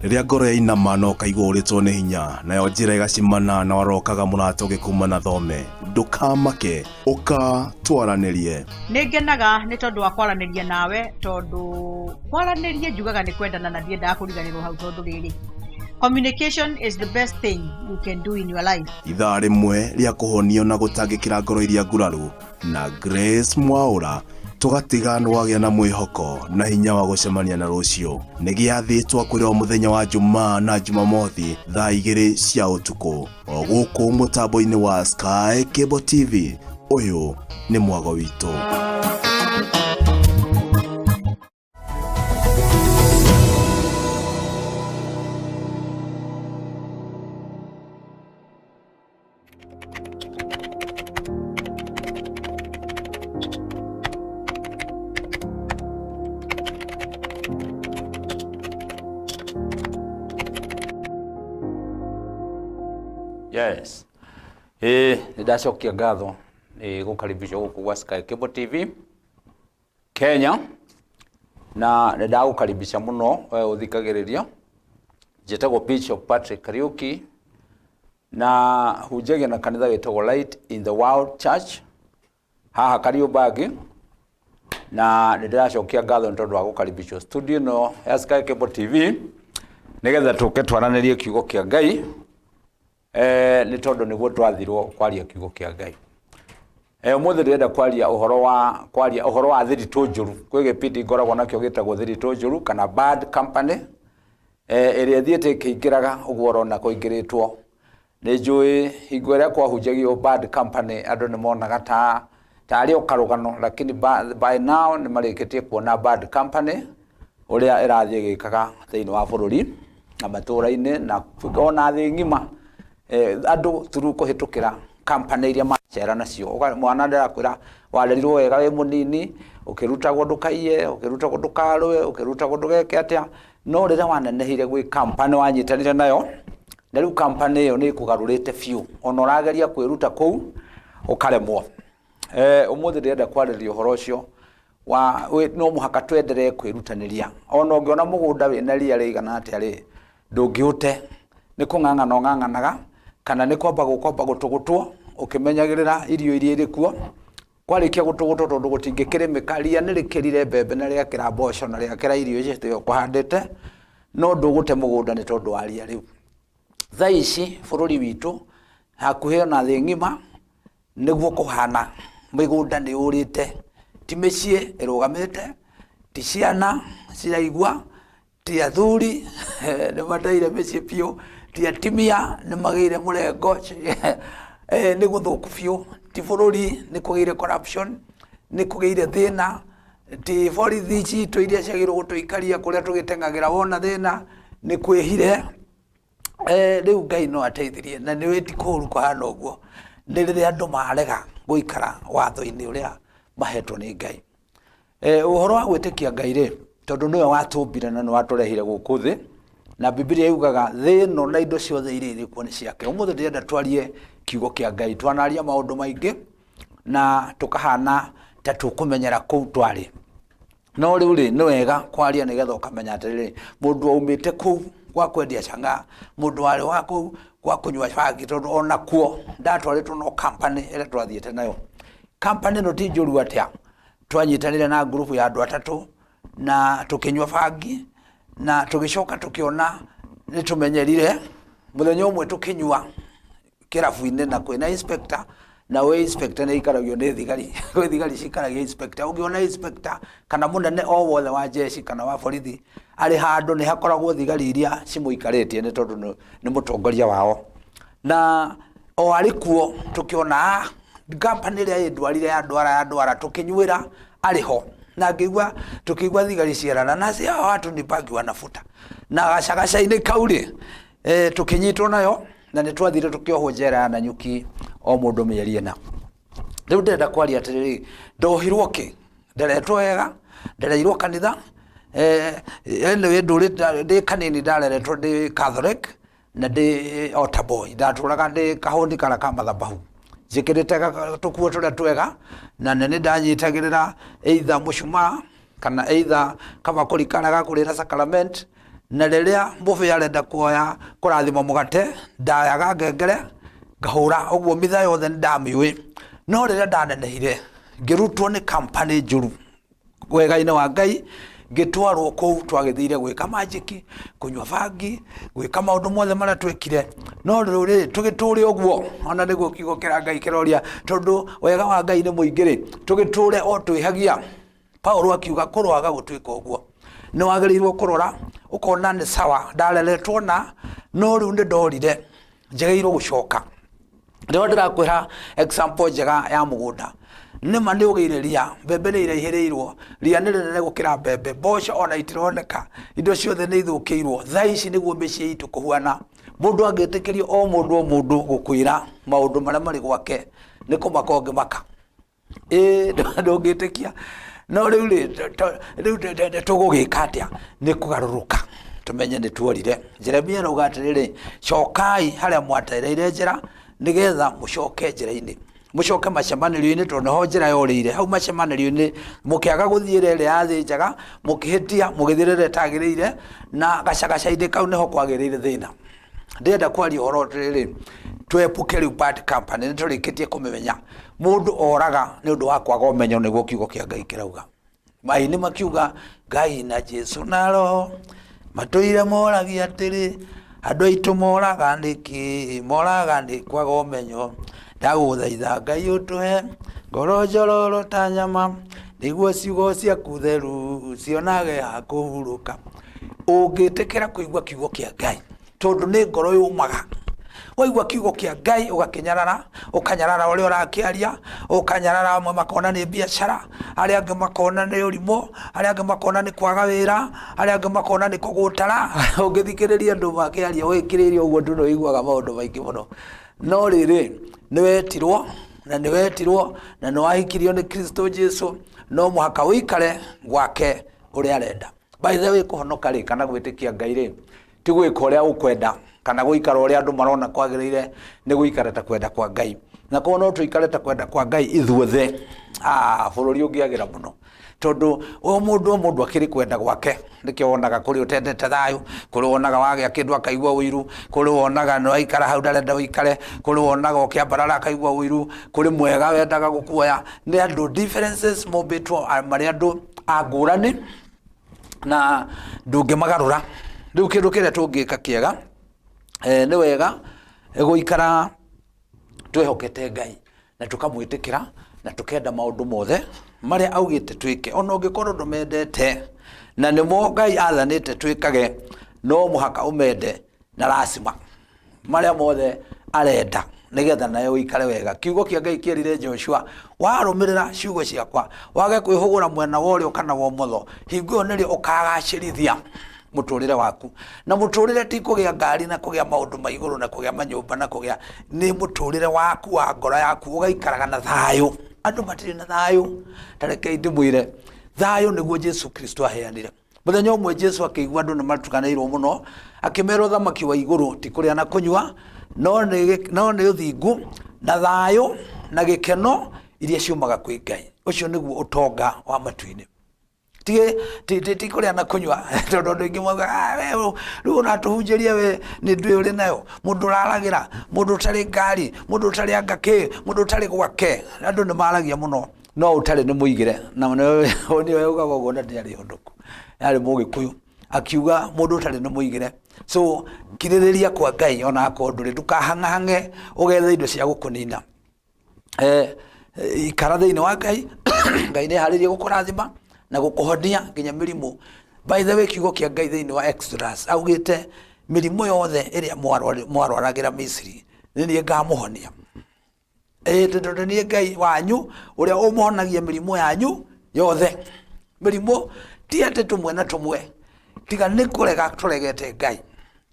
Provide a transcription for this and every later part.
Rĩrĩa ngoro yainama na ũkaigua ũrĩtwo nĩ hinya, nayo njĩra ĩgacimana na warokaga mũrata ũgĩkuma na thome, ndũkamake, ũka twaranĩrie. Nĩ ngenaga nĩ tondũ wa kwaranĩria nawe, tondũ kwaranĩria njugaga nĩ kwendana na ndiendaga kũriganĩrwo hau, tondũ rĩrĩ, communication is the best thing you can do in your life. Ithaa rĩmwe rĩa kũhonio na gũtangĩkĩra ngoro iria nguraru na Grace Mwaũra, tũgatiga nĩ wagĩa na mwĩhoko na hinya wa gũcemania na rũciũ. Nĩ gĩathĩ twakwĩra o mũthenya wa Jumaa na Jumamothi thaa 2 cia ũtukũ o gũkũ mũtambo-inĩ wa Sky Cable TV. Ũyũ nĩ mwago witũ. Yes. Ĩĩ nĩ ndacokia ngatho nĩ gũkaribishwo gũkũ gwa Sky Cable TV Kenya, na nĩ ndagũkaribisha mũno we ũthikagĩrĩria. Njĩtagwo Bishop Patrick Kariuki na hunjagia na kanitha wĩtagwo Light in the World Church haha Kariũmbangi, na nĩ ndĩracokia ngatho nĩ tondũ wa gũkaribishwo studio ĩno ya Sky Cable TV nĩgetha tũke twaranĩrie kiugo kĩa Ngai. Nĩ tondũ nĩguo twathirwo kwaria kiugo kĩa Ngai. Ũmũthĩ ndĩrenda kwaria ũhoro wa kwaria ũhoro wa thiritũ njũru. Kwĩ gĩbindi ngoragwo nakĩo gĩtagwo thiritũ njũru kana bad company, ĩrĩa ĩthiĩte ĩkĩingĩraga ũguo ũrona kũingĩrĩtwo. Nĩ njũĩ hingo ĩrĩa kwahunjagio bad company andũ nĩ monaga ta tarĩ o karũgano, lakini by now nĩ marĩkĩtie kuona bad company ũrĩa ĩrathiĩ ĩgĩkaga thĩinĩ wa bũrũri na matũra-inĩ na ona thĩ ng'ima, andũ through kũhĩtũkĩra company iria macera nacio. Mwana ndĩrakwĩra warerirwo wega wĩ mũnini, ũkĩrutagwo ndũkaiye, ũkĩrutagwo ndũkarũe, ũkĩrutagwo ndũgeke atĩa, no rĩrĩa wanenehire gwĩ company wanyitanire nayo, na rĩu company ĩyo nĩ ĩkũgarũrĩte biũ, ona ũrageria kwĩruta kũu ũkaremwo. Ũmũthĩ ndĩrenda kwarĩrĩria ũhoro ũcio wa no mũhaka twenderee kwĩrutanĩria. Ona ũngĩona mũgũnda wĩna ria rĩigana atĩa rĩ, ndũngĩũte, nĩ kũng'ang'ana ũng'ang'anaga, kana nĩ kwamba gũkwamba gũtũgũtwo ũkĩmenyagĩrĩra irio iria irĩ kuo. Kwarĩkia gũtũgũtwo tondũ gũtingĩkĩrĩmĩka, ria nĩ rĩkĩrire mbembe na rĩakĩra mboco na rĩakĩra irio icio ciothe ũkũhandĩte, no ndũgũte mũgũnda nĩ tondũ wa ria rĩu. Thaa ici bũrũri witũ hakuhĩ ona thĩ ng'ima nĩguo kũhana, mĩgũnda nĩ yũrĩte, ti mĩciĩ ĩrũgamĩte, ti ciana ciraigua, ti athuri nĩ mateire mĩciĩ biũ, ti atumia nĩ magĩire mũrengo, nĩ gũthũku biũ, ti bũrũri nĩ kũgĩire corruption, nĩ kũgĩire thĩna, ti borithi citũ iria ciagĩrĩirwo gũtũikaria kũrĩa tũgĩteng'agĩra wona thĩna, nĩ kwĩhire. Rĩu Ngai no ateithirie na nĩ ti kũru kũhana ũguo, nĩ rĩrĩa andũ marega gũikara watho-inĩ ũrĩa mahetwo nĩ Ngai. Ũhoro wa gwĩtĩkia Ngai rĩ, tondũ nĩwe watũmbire na nĩwe watũrehire gũkũ thĩ, na Bibilia yugaga thĩ ĩno na indo ciothe iria irĩ kuo nĩ ciake. Ũmũthĩ ndĩrenda twarie kiugo kĩa Ngai, twanaria maũndũ maingĩ na tũkahana ta tũkũmenyera kũu twarĩ. No rĩu rĩ, nĩ wega kwaria nĩgetha ũkamenya atĩrĩrĩ, mũndũ waumĩte kũu gwa kwendia chang'aa, mũndũ warĩ wa kũu gwa kũnyua bangi, tondũ ona kuo ndatwarĩtwo no company ĩrĩa twathiĩte nayo. Company ĩno ti njũru atĩa, twanyitanire na ngurubu ya andũ atatũ na tũkĩnyua bangi na tũgĩcoka tũkĩona nĩ tũmenyerire, mũthenya ũmwe tũkĩnyua kĩrabu-inĩ na kwĩna inspector, na wĩ inspector nĩ aikaragio nĩ thigari, kwĩ thigari cikaragia inspector. Ũngĩona inspector kana mũnene o wothe wa jeshi kana wa borithi arĩ handũ nĩ hakoragwo thigari iria cimũikarĩtie nĩ tondũ nĩ mũtongoria wao. Na o arĩ kuo tũkĩona ah, company ĩrĩa ĩndwarire yandwara yandwara tũkĩnyuĩra arĩ ho na ngĩigua tũkĩigua thigari cierana na si hawa watu ni bangi wanafuta na gacagaca-inĩ kau rĩ, tũkĩnyitwo nayo na nĩ twathire tũkĩohwo njera ya Nanyuki o mũndũ mĩeri 4. Rĩu ndĩrenda kwaria atĩrĩrĩ, ndohirwo kĩ? Nderetwo wega, ndereirwo kanitha, anyway ndũrĩte ndĩ kanini ndareretwo ndĩ Catholic na ndĩ altar boy, ndatũraga ndĩ kahũni karĩa ka mathabahu, njĩkĩrĩte tũkuo tũrĩa twega, na nĩ ndanyitagĩrĩra either mũcumaa kana either kabakũri karĩa ga kũrĩra sacrament. Na rĩrĩa mũbĩa arenda kuoya kũrathima mũgate, ndayaga ngengere ngahũra ũguo, mitha yothe nĩ ndamĩũĩ. No rĩrĩa ndanenehire, ngĩrutwo nĩ company njũru wega-inĩ wa Ngai, ngĩtwarwo kũu twagĩthire gwĩka manjĩki, kũnyua bangi, gwĩka maũndũ mothe marĩa twekire. No rĩu rĩ, tũgĩtũre ũguo, ona nĩguo kiugo kĩa Ngai kĩroria, tondũ wega wa Ngai nĩ mũingĩ rĩ, tũgĩtũre o twĩhagia. Paulo akiuga kũroaga gũtuĩka ũguo. Nĩ wagĩrĩirwo kũrora ũkona nĩ sawa, ndareretwo na no rĩu nĩ ndorire, njagĩrĩirwo gũcoka. Rĩo ndĩrakwĩra example njega ya mũgũnda. Nĩma nĩ ũgĩire ria, mbembe nĩ iraihĩrĩirwo, ria nĩ rĩnene gũkĩra mbembe, mboco ona itironeka, indo ciothe nĩ ithũkĩirwo. Thaa ici nĩguo mĩciĩ itũ kũhuana. Mũndũ angĩtĩkĩrio o mũndũ o mũndũ gũkwĩra maũndũ marĩa marĩ gwake, nĩ kũmaka ũngĩmaka. Ĩĩ ndũngĩtĩkia. No rĩu rĩ, rĩu tũgũgĩka atĩa? Nĩ kũgarũrũka tũmenye nĩ tuorire. Jeremia arauga atĩrĩrĩ, cokai harĩa mwatereire njĩra nĩgetha mũcoke njĩra-inĩ, mũcoke macemanĩrio-inĩ tondũ nĩho njĩra yorĩire. Hau macemanĩrio-inĩ mũkĩaga gũthiĩ ĩrĩa ya thĩ njega, mũkĩhĩtia mũgĩthiĩ ĩrĩa ĩtagĩrĩire, na gacagaca-inĩ kau nĩho kwagĩrĩire thĩna. Ndĩrenda kwaria ũhoro atĩrĩrĩ, twepuke rĩu bad company, nĩ tũrĩkĩtie kũmĩmenya. Mũndũ oraga nĩ ũndũ wa kwaga ũmenyo, nĩguo kiugo kĩa Ngai kĩrauga. Maini makiuga Ngai na Jesu na Roho matũire moragia atĩrĩ, andũ aitũ moraga nĩkĩ, moraga nĩ kwaga ũmenyo. Ndagũthaitha Ngai ũtũhe ngoro njororo ta nyama, nĩguo ciugo ciaku theru cionage ha kũhurũka. Ũngĩtĩkĩra kũigua kiugo kĩa Ngai, tondũ nĩ ngoro yũmaga, waigua kiugo kĩa Ngai ũgakĩnyarara, ũkanyarara ũrĩa ũrakĩaria, ũkanyarara amwe makona nĩ biacara, arĩa angĩ makona nĩ ũrimũ, arĩa angĩ makona nĩ kwaga wĩra, arĩa angĩ makona nĩ kũgũtara. Ũngĩthikĩrĩria andũ makĩaria wĩkirĩire ũguo tu nĩ ũiguaga maũndũ maingĩ mũno. No rĩrĩ, nĩ wetirwo na nĩ wetirwo na nĩ wahikirio nĩ Kristo Jesu, no mũhaka ũikare gwake ũrĩa arenda. By the way, kũhonoka rĩ kana gwĩtĩkia Ngai rĩ, ti gwĩka ũrĩa ũkwenda kana gũikara ũrĩa andũ marona kwagĩrĩire, nĩ gũikara ta kwenda kwa Ngai. Na korwo no tũikare ta kwenda kwa Ngai ithuothe, ah, bũrũri ũngĩagĩra mũno, tondũ o mũndũ o mũndũ akĩrĩ kwenda gwake. Nĩkĩo wonaga kũrĩ ũtendete thayũ, kũrĩ wonaga wagĩa kĩndũ akaigua ũiru, kũrĩ wonaga nĩ waikara hau ndarenda ũikare, kũrĩ wonaga ũkĩambarara akaigua ũiru, kũrĩ mwega wendaga gũkuoya. Nĩ andũ differences mombĩtwo marĩ andũ a ngũrani na ndũngĩmagarũra. Rĩu kĩndũ kĩrĩa tũngĩka kĩega, nĩ wega gũikara twĩhokete Ngai na tũkamwĩtĩkĩra na tũkenda maũndũ mothe marĩa augĩte twĩke, ona ũngĩkorwo ndũmendete na nĩmo Ngai athanĩte twĩkage, no mũhaka ũmende na lazima marĩa mothe arenda nĩgetha nawe ũikare wega. Kiugo kĩa Ngai kĩerire Joshua, warũmĩrĩra ciugo ciakwa, wage kwĩhũgũra mwena wa ũrĩo kana wa ũmotho, hingo ĩyo nĩrĩo ũkagacĩrithia mũtũrĩre waku. Na mũtũrĩre ti kũgĩa ngari na kũgĩa maũndũ ma igũrũ na kũgĩa manyũmba na kũgĩa, nĩ mũtũrĩre waku wa ngoro yaku, ũgaikaraga na thayũ. Andũ matirĩ na thayũ. Ta rekei ndĩmwĩre, thayũ nĩguo Jesu Kristo aheanire. Mũthenya ũmwe Jesu akĩigua andũ nĩ matukanĩirwo mũno, akĩmera ũthamaki wa igũrũ ti kũrĩa na kũnyua, no nĩ ũthingu na thayũ na gĩkeno iria ciumaga kwĩ Ngai. Ũcio nĩguo ũtonga wa matu-inĩ. Ti kũrĩa na kũnyua, tondũ andũ aingĩ maugaga, "Ah, we rĩu ũratũhunjĩria we nĩ ndwĩ ũrĩ nayo, mũndũ ũraragĩra, mũndũ ũtarĩ ngari, mũndũ ũtarĩ anga kĩ, mũndũ ũtarĩ gwake." Andũ nĩ maragia mũno. No ũtarĩ nĩ mũigĩre na nĩwe ugaga ũguo na ndĩarĩ hondoku, yarĩ mũgĩkũyũ, akiuga mũndũ ũtarĩ nĩ mũigĩre. So kirĩrĩria kwa Ngai ona akorwo ndũrĩ, ndũkahang'ahang'e ũgethe indo cia gũkũnina. Ikara thĩinĩ wa Ngai. Ngai nĩ eharĩirie gũkũrathima na gũkũhonia nginya mĩrimũ. By the way, kiugo kĩa Ngai thĩinĩ wa Exodus augĩte mĩrimũ yothe ĩrĩa mwarwaragĩra Misiri nĩ niĩ ngamũhonia. Ĩĩ tondũ nĩ niĩ Ngai wanyu ũrĩa ũmũhonagia mĩrimũ yanyu yothe. Mĩrimũ ti atĩ tũmwe na tũmwe, tiga nĩ kũrega tũregete Ngai.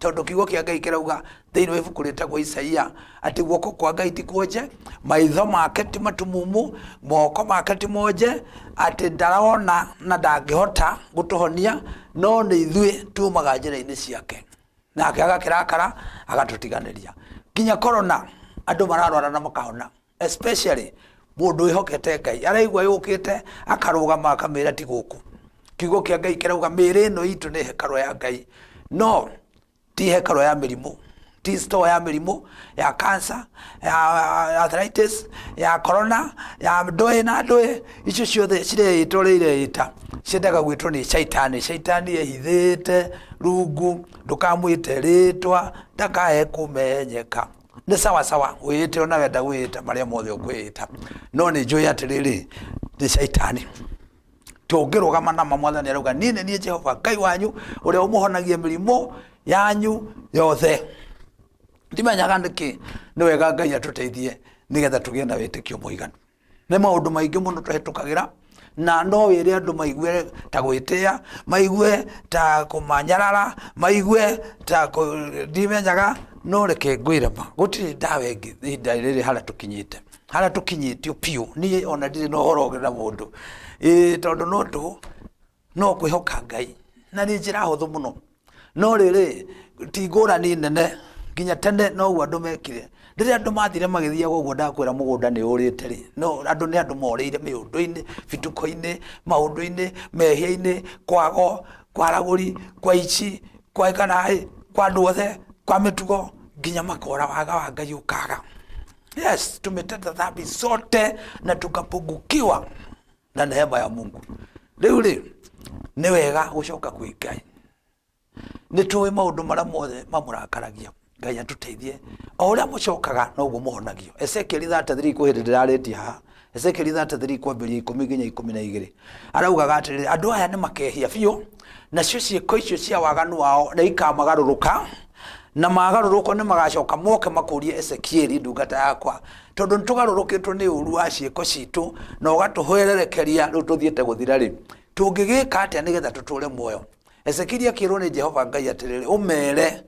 Tondũ kiugo kĩa Ngai kĩrauga thĩinĩ wa ibuku rĩtagwo Isaia atĩ guoko kwa Ngai ti kuonje, maitho make ti matumumu, moko make ti monje, atĩ ndarona na ndangĩhota gũtũhonia, no nĩ ithuĩ tumaga njĩra-inĩ ciake. Nake agakĩrakara agatũtiganĩria. Nginya corona andũ mararwara na makahona, especially mũndũ wĩhokete Ngai araigua yũkĩte akarũgama akamĩra ti gũkũ. Kiugo kĩa Ngai kĩrauga mĩĩrĩ ĩno itũ nĩ hekarũ ya Ngai. No ti hekaro ya mĩrimũ, ti store ya mĩrimũ ya cancer, ya arthritis, ya corona, ya ndũĩ na ndũĩ. Icio ciothe cireĩta ũrĩa ireĩta, ciendaga gwĩtwo nĩ caitani. Caitani ehithĩte rungu, ndũkamwĩte rĩtwa ndakae kũmenyeka. Nĩ sawa sawa wĩĩte ona wenda gwĩĩta marĩa mothe ũkwĩĩta, no nĩ njũĩ atĩrĩrĩ, nĩ caitani. Tũngĩrũgama na ma, Mwathani arauga, niĩ nĩ niĩ Jehova Ngai wanyu ũrĩa ũmũhonagia mĩrimũ yanyu yothe. Ndimenyaga nĩkĩ. Nĩ wega Ngai atũteithie nĩgetha tũgĩe na wĩtĩkio mũiganu. Nĩ maũndũ maingĩ mũno tũhĩtũkagĩra, na no wĩre andũ maigue ta gwĩtĩa, maigue ta kũmanyarara, maigue ta ndimenyaga, no reke ngwĩre ma, gũtirĩ ndawa ĩngĩ ihinda rĩrĩ harĩa tũkinyĩte, harĩa tũkinyĩtio biũ. Niĩ ona ndirĩ na ũhoro ũngĩ na mũndũ, ĩĩ, tondũ no tũhũ, no kwĩhoka Ngai, na nĩ njĩra hũthũ mũno. No rĩrĩ, ti ngũrani nene, nginya tene noguo andũ mekire. Rĩrĩa andũ mathire magĩthiaga ũguo, ndakwĩra mũgũnda nĩ ũrĩte rĩ, no andũ nĩ andũ morĩire mĩũndũ-inĩ, bituko-inĩ, maũndũ-inĩ, mehia-inĩ, kwago, kwa aragũri, kwa aici, kwa ekanaĩ, kwa andũ othe, kwa mĩtugo, nginya makora waga wa Ngai ũkaga. Yes, tumetenda dhambi zote na tukapungukiwa na neema ya Mungu. Rĩu rĩ, nĩ wega gũcoka kwĩ Ngai. Nĩ tũĩ maũndũ marĩa mothe mamũrakaragia. Ngai atũteithie. O ũrĩa mũcokaga noguo mũhonagio. Ezekiel 33 kwĩ hĩndĩ ndĩrarĩtie haha. Ezekiel 33 kwambĩrĩria 10 nginya 12. Araugaga atĩrĩrĩ, andũ aya nĩ makehia biũ, nacio ciĩko icio cia waganu wao nĩ ikamagarũrũka, na magarũrũkwo nĩ magacoka moke makũrie Ezekieli ndungata yakwa, tondũ nĩ tũgarũrũkĩtwo nĩ ũru wa ciĩko citũ na ũgatũhwererekeria, rĩu tũthiĩte gũthira rĩ, tũngĩgĩka atĩa nĩgetha tũtũre muoyo? Ezekieli akĩrwo nĩ Jehova Ngai atĩrĩrĩ, ũmere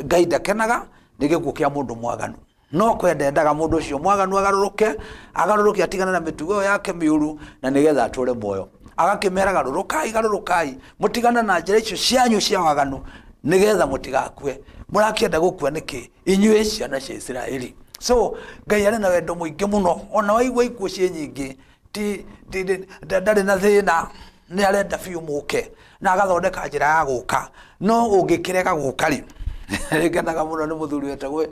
Ngai ndakenaga nĩ gĩkuũ kĩa mũndũ mwaganu, no kwenda endaga mũndũ ũcio mwaganu agarũrũke, agarũrũke atigane na mĩtugo ĩyo yake mĩũru, na nĩgetha atũre muoyo. Agakĩmera, garũrũkai, garũrũkai, mũtigane na njĩra icio cianyu cia waganu, nĩgetha mũtigakue. Mũrakĩenda gũkua nĩkĩ, inyuĩ ciana cia Isiraeli? So Ngai arĩ na wendo mũingĩ mũno, ona waigua ikuũ ciĩ nyingĩ, ti, ti, ndarĩ na thĩna, nĩ arenda biũ mũke na agathondeka njĩra ya gũka. No ũngĩkĩrega gũka rĩ, ngenaga mũno nĩ mũthuri wetagwo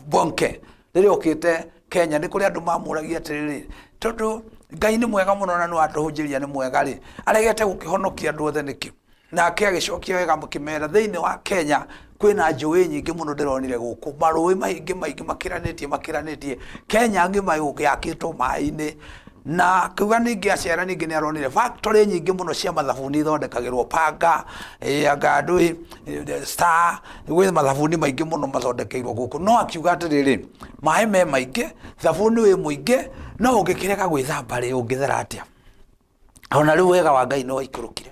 Bonke. Rĩrĩa okĩte Kenya nĩ kũrĩ andũ mamũragia atĩrĩrĩ, tondũ Ngai nĩ mwega mũno na nĩ watũhunjĩria nĩ mwega rĩ, aregete gũkĩhonokia andũ othe nĩkĩ? Nake agĩcokia wega mũkĩmera, thĩinĩ wa Kenya kwĩna njũĩ nyingĩ mũno ndĩronire gũkũ, marũĩ maingĩ maingĩ makĩranĩtie makĩranĩtie, Kenya ng'ima yakĩtwo maĩ-inĩ. Na akiuga ningĩ acera ningĩ nĩ aronire factory nyingĩ mũno cia mathabuni ithondekagĩrwo Panga, anga ndũĩ Star, gwĩ mathabuni maingĩ mũno mathondekeirwo gũkũ. No akiuga atĩrĩrĩ, maĩ me maingĩ, thabuni wĩ mũingĩ, no ũngĩkĩrega gwĩthamba rĩ, ũngĩthera atĩa? Ona rĩu wega wa Ngai no waikũrũkire,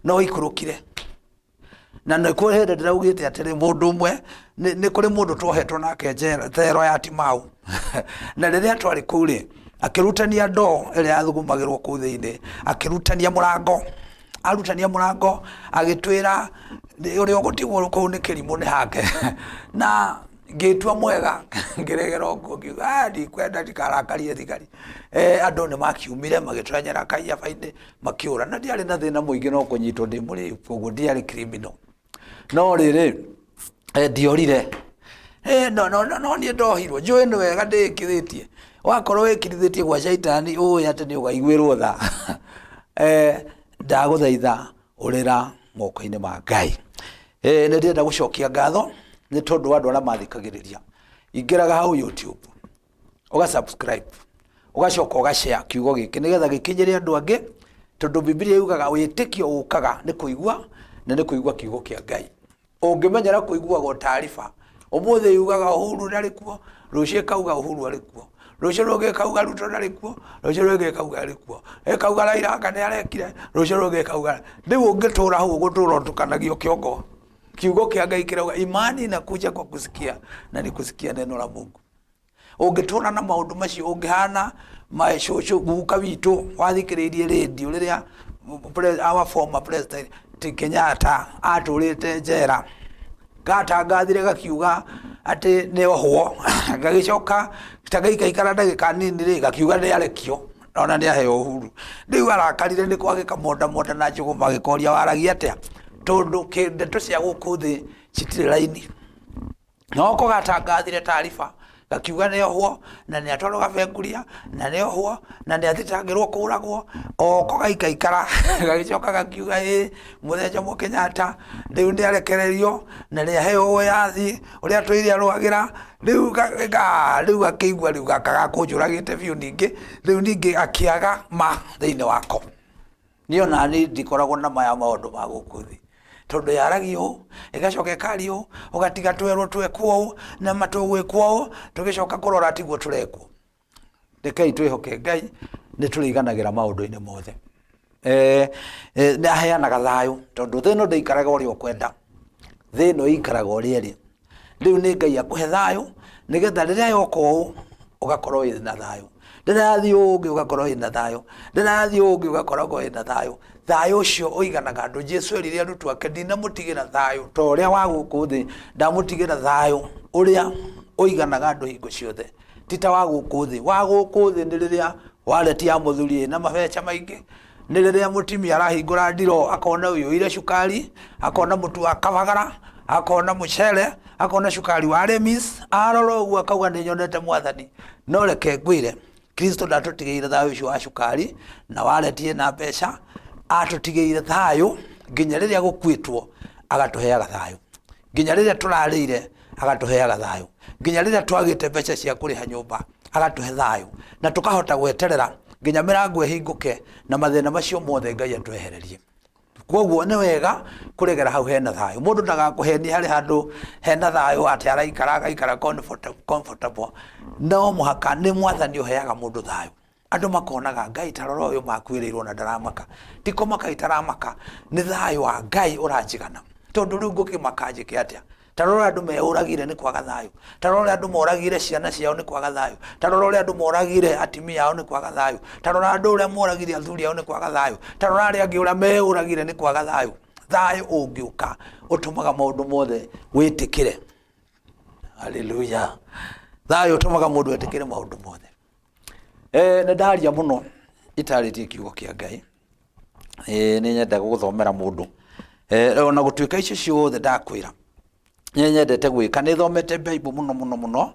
no waikũrũkire. Na nĩ kũrĩ hĩndĩ ndĩraugĩte atĩrĩ, mũndũ ũmwe, nĩ kũrĩ mũndũ twohetwo nake njera thero ya Timau. Na rĩrĩa twarĩ kũu rĩ, akĩrutania ndoo ĩrĩa yathugumagĩrwo kũu thĩinĩ, akĩrutania mũrango, arutania mũrango agĩtwĩra ũrĩa ũgũtigwo kũu nĩ kĩrimũ nĩ hake. Na ngĩtua mwega, ngĩregera ũguo, ngiuga, "Ah, ndikwenda ndikarakarie thigari." Andũ nĩ makiumire magĩtwenyera kaiyaba-inĩ makĩũra, na ndiarĩ na thĩna mũingĩ no kũnyitwo ndĩ mũrĩu, koguo ndiarĩ criminal. No rĩrĩ, ndiorire. No, no, no, no niĩ ndohirwo, njũĩ nĩ wega ndĩĩkirĩtie. Wakorwo wĩkirithĩtie gwa caitani ũĩ atĩ nĩ ũkaiguĩrwo tha. Ndagũthaitha ũrĩra moko-inĩ ma Ngai. Nĩ ndĩrenda gũcokia ngatho nĩ tondũ wa andũ arĩa mathikagĩrĩria. Ingĩraga hau YouTube, ũga subscribe, ũgacoka ũga share kiugo gĩkĩ nĩgetha gĩkinyĩre andũ angĩ, tondũ Bibilia yugaga wĩtĩkio ũkaga nĩ kũigua, na nĩ kũigua kiugo kĩa Ngai. Ũngĩmenyera kũiguaga taariba, ũmũthĩ yugaga Uhuru ndarĩ kuo, rũciũ ĩkauga Uhuru arĩ kuo, rũciũ rũngĩ ĩkauga Ruto ndarĩ kuo, rũciũ rũngĩ ĩkauga arĩ kuo, ĩkauga Raila anga nĩ arekire, rũciũ rũngĩ ĩkauga. Rĩu ũngĩtũra hau ũgũtũra ũtukanagio kĩongo. Kiugo kĩa Ngai kĩrauga imani inakuja kwa kusikia na ni kusikia neno la Mungu. Ũngĩtũra na maũndũ macio ũngĩhana cũcũ guka witũ wathikĩrĩirie rĩndiũ rĩrĩa our former president Kenyatta atũrĩte njera, gatangathire gakiuga atĩ nĩ ohwo, gagĩcoka ta gaikaikara ndagĩka nini rĩ, gakiuga nĩ arekio ona nĩ aheo uhuru. Rĩu arakarire nĩ kwagĩka monda monda na njũgũma, agĩkoria waragia atĩa? Tondũ ndeto cia gũkũ thĩ citirĩ raini. Noko gatangathire taariba gakiuga nĩ ohwo na nĩ atwarwo gabenguria na nĩ ohwo na nĩ athitangĩrwo kũragwo. Oko gaikaikara gagĩcoka gakiuga ĩ mũthee Jomo Kenyatta rĩu nĩ arekererio na nĩ aheo wĩyathi ũrĩa atũire arũagĩra. Rĩu rĩu gakĩigua rĩu gaka gakũnjũragĩte biũ ningĩ rĩu ningĩ gakĩaga ma thĩinĩ wako. Niĩ ona niĩ ndikoragwo na ma ya maũndũ ma gũkũ thĩ, tondũ yaragia ũũ, ĩgacoka ĩkaria ũũ, ũgatiga twerwo twekwo ũũ, na ma tũgwĩkwo ũũ, tũgĩcoka kũrora tiguo tũrekwo. Rekei twĩhoke Ngai, nĩ tũrĩiganagĩra maũndũ-inĩ mothe. Nĩ aheanaga thayũ, tondũ thĩ ĩno ndĩikaraga ũrĩa ũkwenda, thĩ ĩno ĩikaraga ũrĩa ĩrĩ. Rĩu nĩ Ngai akũhe thayũ, nĩgetha rĩrĩa yoka ũũ, ũgakorwo wĩna thayũ. Rĩrĩa yathiĩ ũũ ũngĩ ũgakorwo wĩna thayũ. Rĩrĩa yathiĩ ũũ ũngĩ ũgakoragwo wĩna thayũ. Thayũ ũcio ũiganaga andũ. Jesu erire arutwo ake, ndinamũtigĩra thayũ ta ũrĩa wa gũkũ thĩ, ndamũtigĩra thayũ ũrĩa ũiganaga andũ hingo ciothe, ti ta wa gũkũ thĩ. Wa gũkũ thĩ nĩ rĩrĩa wallet ya mũthuri ĩna mabeca maingĩ, Nĩ rĩrĩa mũtumia arahingũra ndiroo akona ũiyũire cukari, akona mũtu wa kabagara, akona mũcere, akona cukari wa Remis, arora ũguo akauga nĩ nyonete mwathani. No reke ngwĩre, Kristo ndatũtigĩire thayũ ũcio wa cukari na wallet ĩna mbeca, atũtigĩire thayũ nginya rĩrĩa gũkuĩtwo agatũheaga thayũ. Nginya rĩrĩa tũrarĩire agatũheaga thayũ. Nginya rĩrĩa twagĩte mbeca cia kũrĩha nyũmba agatũhe thayũ. Na tũkahota gweterera nginya mĩrango ĩhingũke na mathĩna macio mothe Ngai atwehererie. Koguo nĩ wega kũregera hau hena thayũ. Mũndũ ndagakũhenie harĩ handũ hena thayũ atĩ araikara agaikara comfortable. No mũhaka nĩ mwathani ũheaga mũndũ thayũ. Andũ makonaga Ngai ta rora ũyũ makuĩrĩirwo na ndaramaka. Ti kũmaka itaramaka, nĩ thayũ wa Ngai ũranjigana. Tondũ rĩu ngũkĩmaka njĩke atĩa? Ta rora ũrĩa andũ meũragire nĩ kwaga thayũ. Ta rora ũrĩa andũ moragire ciana ciao nĩ kwaga thayũ. Ta rora ũrĩa andũ moragire atumia ao nĩ kwaga thayũ. Ta rora andũ ũrĩa moragire athuri ao nĩ kwaga thayũ. Ta rora arĩa angĩ ũrĩa meũragire nĩ kwaga thayũ. Thayũ ũngĩũka ũtũmaga maũndũ mothe wĩtĩkĩre. Haleluya. Thayũ ũtũmaga mũndũ etĩkĩre maũndũ mothe. Nĩ ndaria mũno itarĩtie kiugo kĩa Ngai. Nĩ nyendaga gũthomera mũndũ. Ona gũtuĩka icio ciothe ndakwĩra, nĩ nyendete gwĩka, nĩ thomete Bible mũno mũno mũno,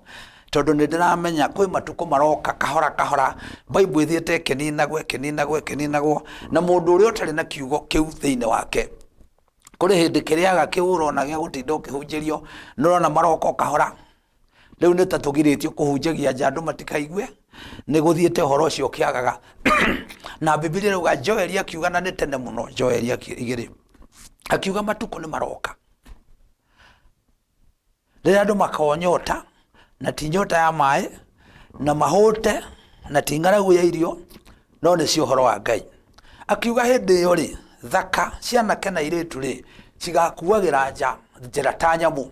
tondũ nĩ ndĩramenya kwĩ matukũ maroka kahora kahora Bible ĩthiĩte ĩkĩninagwo ĩkĩninagwo ĩkĩninagwo, na mũndũ ũrĩa ũtarĩ na kiugo kĩu thĩinĩ wake, kũrĩ hĩndĩ kĩrĩaga kĩu ũrona gĩa gũtinda ũkĩhunjĩrio, nĩ ũrona maroka o kahora. Rĩu nĩ ta tũgirĩtio kũhunjagia nja andũ matikaigue, nĩ gũthiĩte ũhoro ũcio ũkĩagaga. Na Bibilia ĩrauga Joeli akiuga na nĩ tene mũno, Joeli 2, akiuga matukũ nĩ maroka rĩrĩa andũ makonyota na ti nyota ya maĩ na mahũte na ti ng'aragu ya irio no nĩ cia ũhoro wa Ngai. Akiuga hĩndĩ ĩyo rĩ, thaka cia anake na airĩtu rĩ, cigakuagĩra nja njĩra ta nyamũ.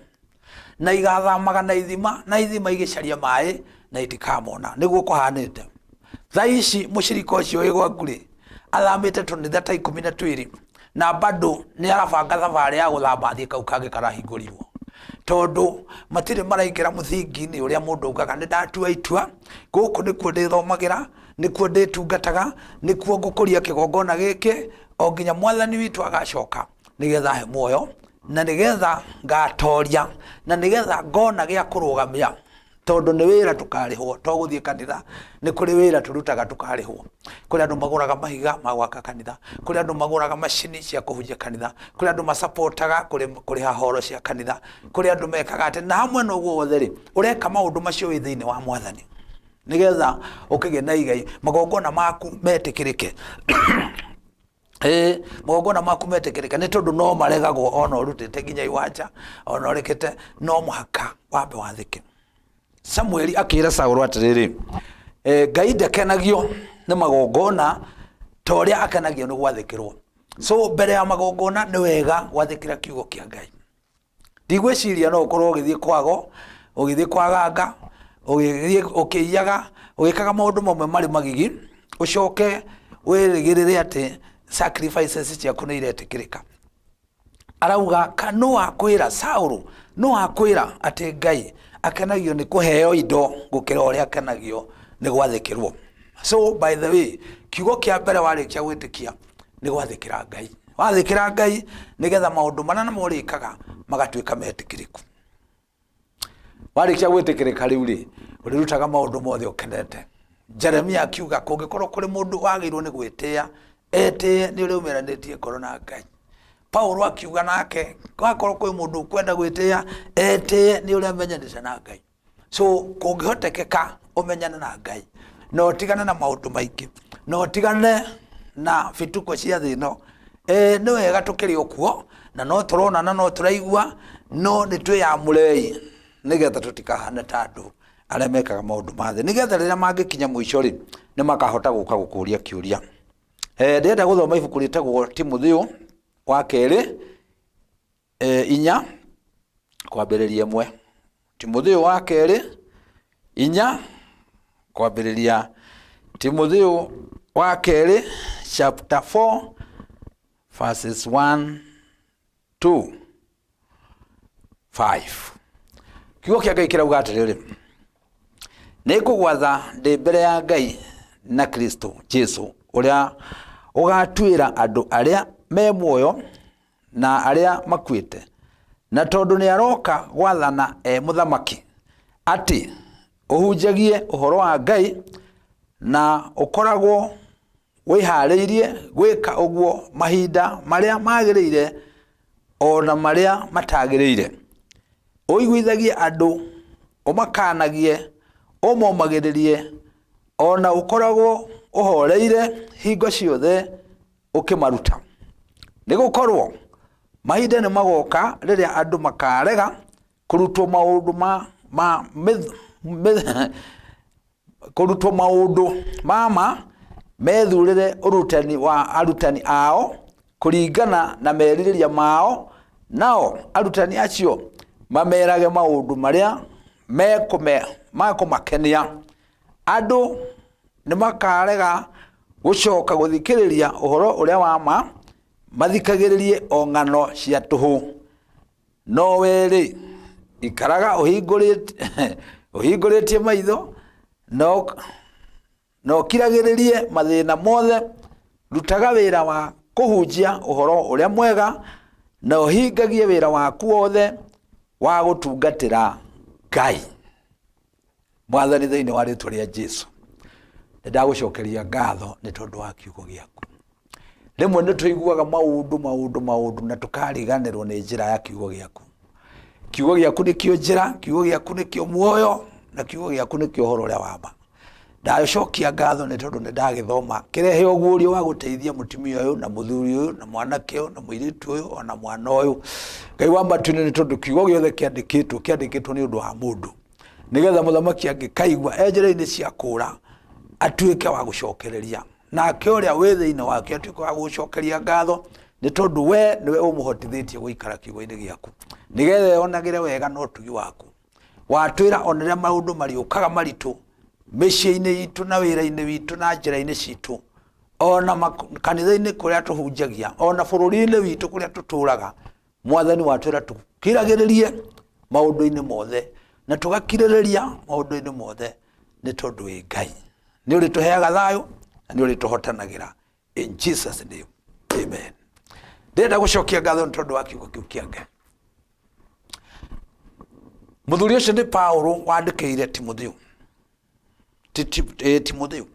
Na igathamaga na ithima na ithima igĩcaria maĩ na itikamona. Nĩguo kũhanĩte. Thaa ici mũcirika ũcio wĩ gwaku rĩ, athamĩte tũnitha ta 12 na bado nĩ arabanga thabarĩ ya gũthama athiĩ kau kangĩ karahingũrirwo. Tondũ matirĩ maraingĩra mũthingi-inĩ ũrĩa mũndũ augaga nĩ ndatua itua, gũkũ nĩkuo ndĩthomagĩra, nĩkuo ndĩtungataga, nĩkuo ngũkũria kĩgongona gĩkĩ, o nginya mwathani witũ agacoka nĩgetha ahe muoyo na nĩgetha ngatoria na nĩgetha ngona gĩa kũrũgamia tondũ nĩ wĩra tũkarĩhwo to gũthiĩ kanitha nĩ kũrĩ wĩra tũrutaga tũkarĩhwo kũrĩ andũ magũraga mahiga ma gwaka kanitha kũrĩ andũ magũraga macini cia kũhunjia kanitha kũrĩ andũ macapotaga kũrĩha horo cia kanitha kũrĩ andũ mekaga atĩ na hamwe na ũguo wothe rĩ ũreka maũndũ macio wĩ thĩinĩ wa mwathani nĩgetha ũkĩgĩe na igai magongona maku metĩkĩrĩke. Ĩĩ magongona maku metĩkĩrĩke nĩ tondũ no maregagwo ona ũrutĩte nginya iwanja ona ũrekete no mũhaka wambe wathĩke. Samueli akĩra Saũlũ atĩrĩrĩ, Ngai ndakenagio nĩ magongona ta ũrĩa akenagio nĩ gwathĩkĩrwo. So mbere ya magongona nĩ wega gwathĩkĩra kiugo kĩa Ngai. Ndigwĩciria no ũkorwo ũgĩthiĩ kwago, ũgĩthiĩ kwa ganga, ũgĩthiĩ ũkĩiyaga, ũgĩkaga maũndũ mamwe marĩ magigi, ũcoke wĩrĩgĩrĩre atĩ sacrifices ciaku nĩ iretĩkĩrĩka. Arauga ka nũ wakwĩra Saũlũ, nũ wakwĩra atĩ Ngai akenagio nĩ kũheo indo gũkĩra ũrĩa akenagio nĩ gwathĩkĩrwo. So by the way, kiugo kĩa mbere warĩkia gwĩtĩkia nĩ gwathĩkĩra Ngai. Wathĩkĩra Ngai nĩgetha maũndũ marĩa namo ũrĩkaga magatuĩka metĩkĩrĩku. Warĩkia gwĩtĩkĩrĩka rĩu rĩ, ũrĩrutaga maũndũ mothe ũkenete. Jeremia akiuga kũngĩkorwo kũrĩ mũndũ wagĩrĩirwo nĩ gwĩtĩa, etĩe nĩ ũrĩa umĩranĩtie ngoro na Ngai. Paulo akiuga nake wakorwo kwĩ mũndũ ũkwenda gwĩtĩa, etĩe nĩ ũrĩa amenyanĩte na Ngai. So kũngĩhotekeka ũmenyane na Ngai na ũtigane na maũndũ maingĩ na ũtigane na bituko cia thĩ ĩno. Ĩĩ nĩ wega tũkĩrĩ o kuo na no tũrona na no tũraigua no nĩ twĩyamũrei nĩgetha tũtikahane ta andũ arĩa mekaga maũndũ ma thĩ nĩgetha rĩrĩa mangĩkinya mũico rĩ nĩ makahota gũka gũkũria kĩũria. Ndĩrenda gũthoma ibuku rĩtagwo Timotheo wa kerĩ 4 kwambĩrĩria 1. Timotheo wa kerĩ 4 kwambĩrĩria Timotheo wa kerĩ chapter 4 verses 1 to 5. Kiugo kĩa Ngai kĩrauga atĩrĩrĩ, nĩ ngũgwatha ndĩ mbere ya Ngai na Kristo Jesu ũrĩa ũgatuĩra andũ arĩa me muoyo na arĩa makuĩte, na tondũ nĩ aroka gwathana e mũthamaki, atĩ ũhunjagie ũhoro wa Ngai na ũkoragwo wĩhaarĩirie gwĩka ũguo mahinda marĩa magĩrĩire o na marĩa matagĩrĩire. Ũiguithagie andũ, ũmakanagie, ũmomagĩrĩrie, o na ũkoragwo ũhoreire hingo ciothe ũkĩmaruta. Nĩ gũkorũo mahinda nĩ magoka rĩrĩa andũ makarega kũrutwo maũndũ ma, ma mĩ, mĩ, kũrutwo maũndũ ma ma methurĩre ũrutani wa arutani ao kũringana na merirĩria mao, nao arutani acio mamerage maũndũ marĩa mekũmakenia. Andũ nĩ makarega gũcoka gũthikĩrĩria ũhoro ũrĩa wa ma, mathikagĩrĩrie o ng'ano cia tũhũ. No wee-rĩ, ikaraga ũhingũrĩtie maitho na ũkiragĩrĩrie mathĩna mothe, rutaga wĩra wa kũhunjia ũhoro ũrĩa mwega, na ũhingagie wĩra waku wothe wa gũtungatĩra Ngai. Mwathani, thĩinĩ wa rĩtwa rĩa Jesu, nĩ ndagũcokeria ngatho nĩ tondũ wa kiugo gĩaku. Rĩmwe nĩ tũiguaga maũndũ maũndũ maũndũ na tũkariganĩrwo nĩ njĩra ya kiugo gĩaku. Kiugo gĩaku nĩkĩo njĩra, kiugo gĩaku nĩkĩo muoyo, na kiugo gĩaku nĩkĩo ũhoro ũrĩa wa ma. Ndacokia ngatho nĩ tondũ nĩ ndagĩthoma kĩrehe ũguũrio wa gũteithia mũtumia ũyũ na mũthuri ũyũ na mwanake ũyũ na mũirĩtu ũyũ ona mwana ũyũ. Ngai wa matu-inĩ, nĩ tondũ kiugo gĩothe kĩandĩkĩtwo kĩandĩkĩtwo nĩ ũndũ wa mũndũ, nĩgetha mũthamaki angĩkaigua e njĩra-inĩ cia kũũra atuĩke wa gũcokereria, nake ũrĩa wĩ thĩinĩ wake atuĩke wa gũcokeria ngatho, nĩ tondũ we nĩwe ũmũhotithĩtie gũikara kiugo-inĩ gĩaku, nĩgetha eyonagĩre wega na ũtugi waku. Watwĩra ona rĩrĩa maũndũ marĩũkaga maritũ mĩciĩ-inĩ itũ na wĩra-inĩ witũ na njĩra-inĩ citũ, ona kanitha-inĩ kũrĩa tũhunjagia, ona bũrũri-inĩ witũ kũrĩa tũtũraga, Mwathani watwĩra tũkiragĩrĩrie maũndũ-inĩ mothe na tũgakirĩrĩria maũndũ-inĩ mothe, nĩ tondũ wĩ Ngai nĩ ũrĩtũheaga thayũ na nĩ ũrĩtũhotanagĩra. In Jesus name, amen. Ndĩrenda gũcokia ngatho nĩ tondũ wa kiugo kĩu kĩa Ngai. Mũthuri ũcio nĩ Paulo wandĩkĩire Timotheo, Timotheo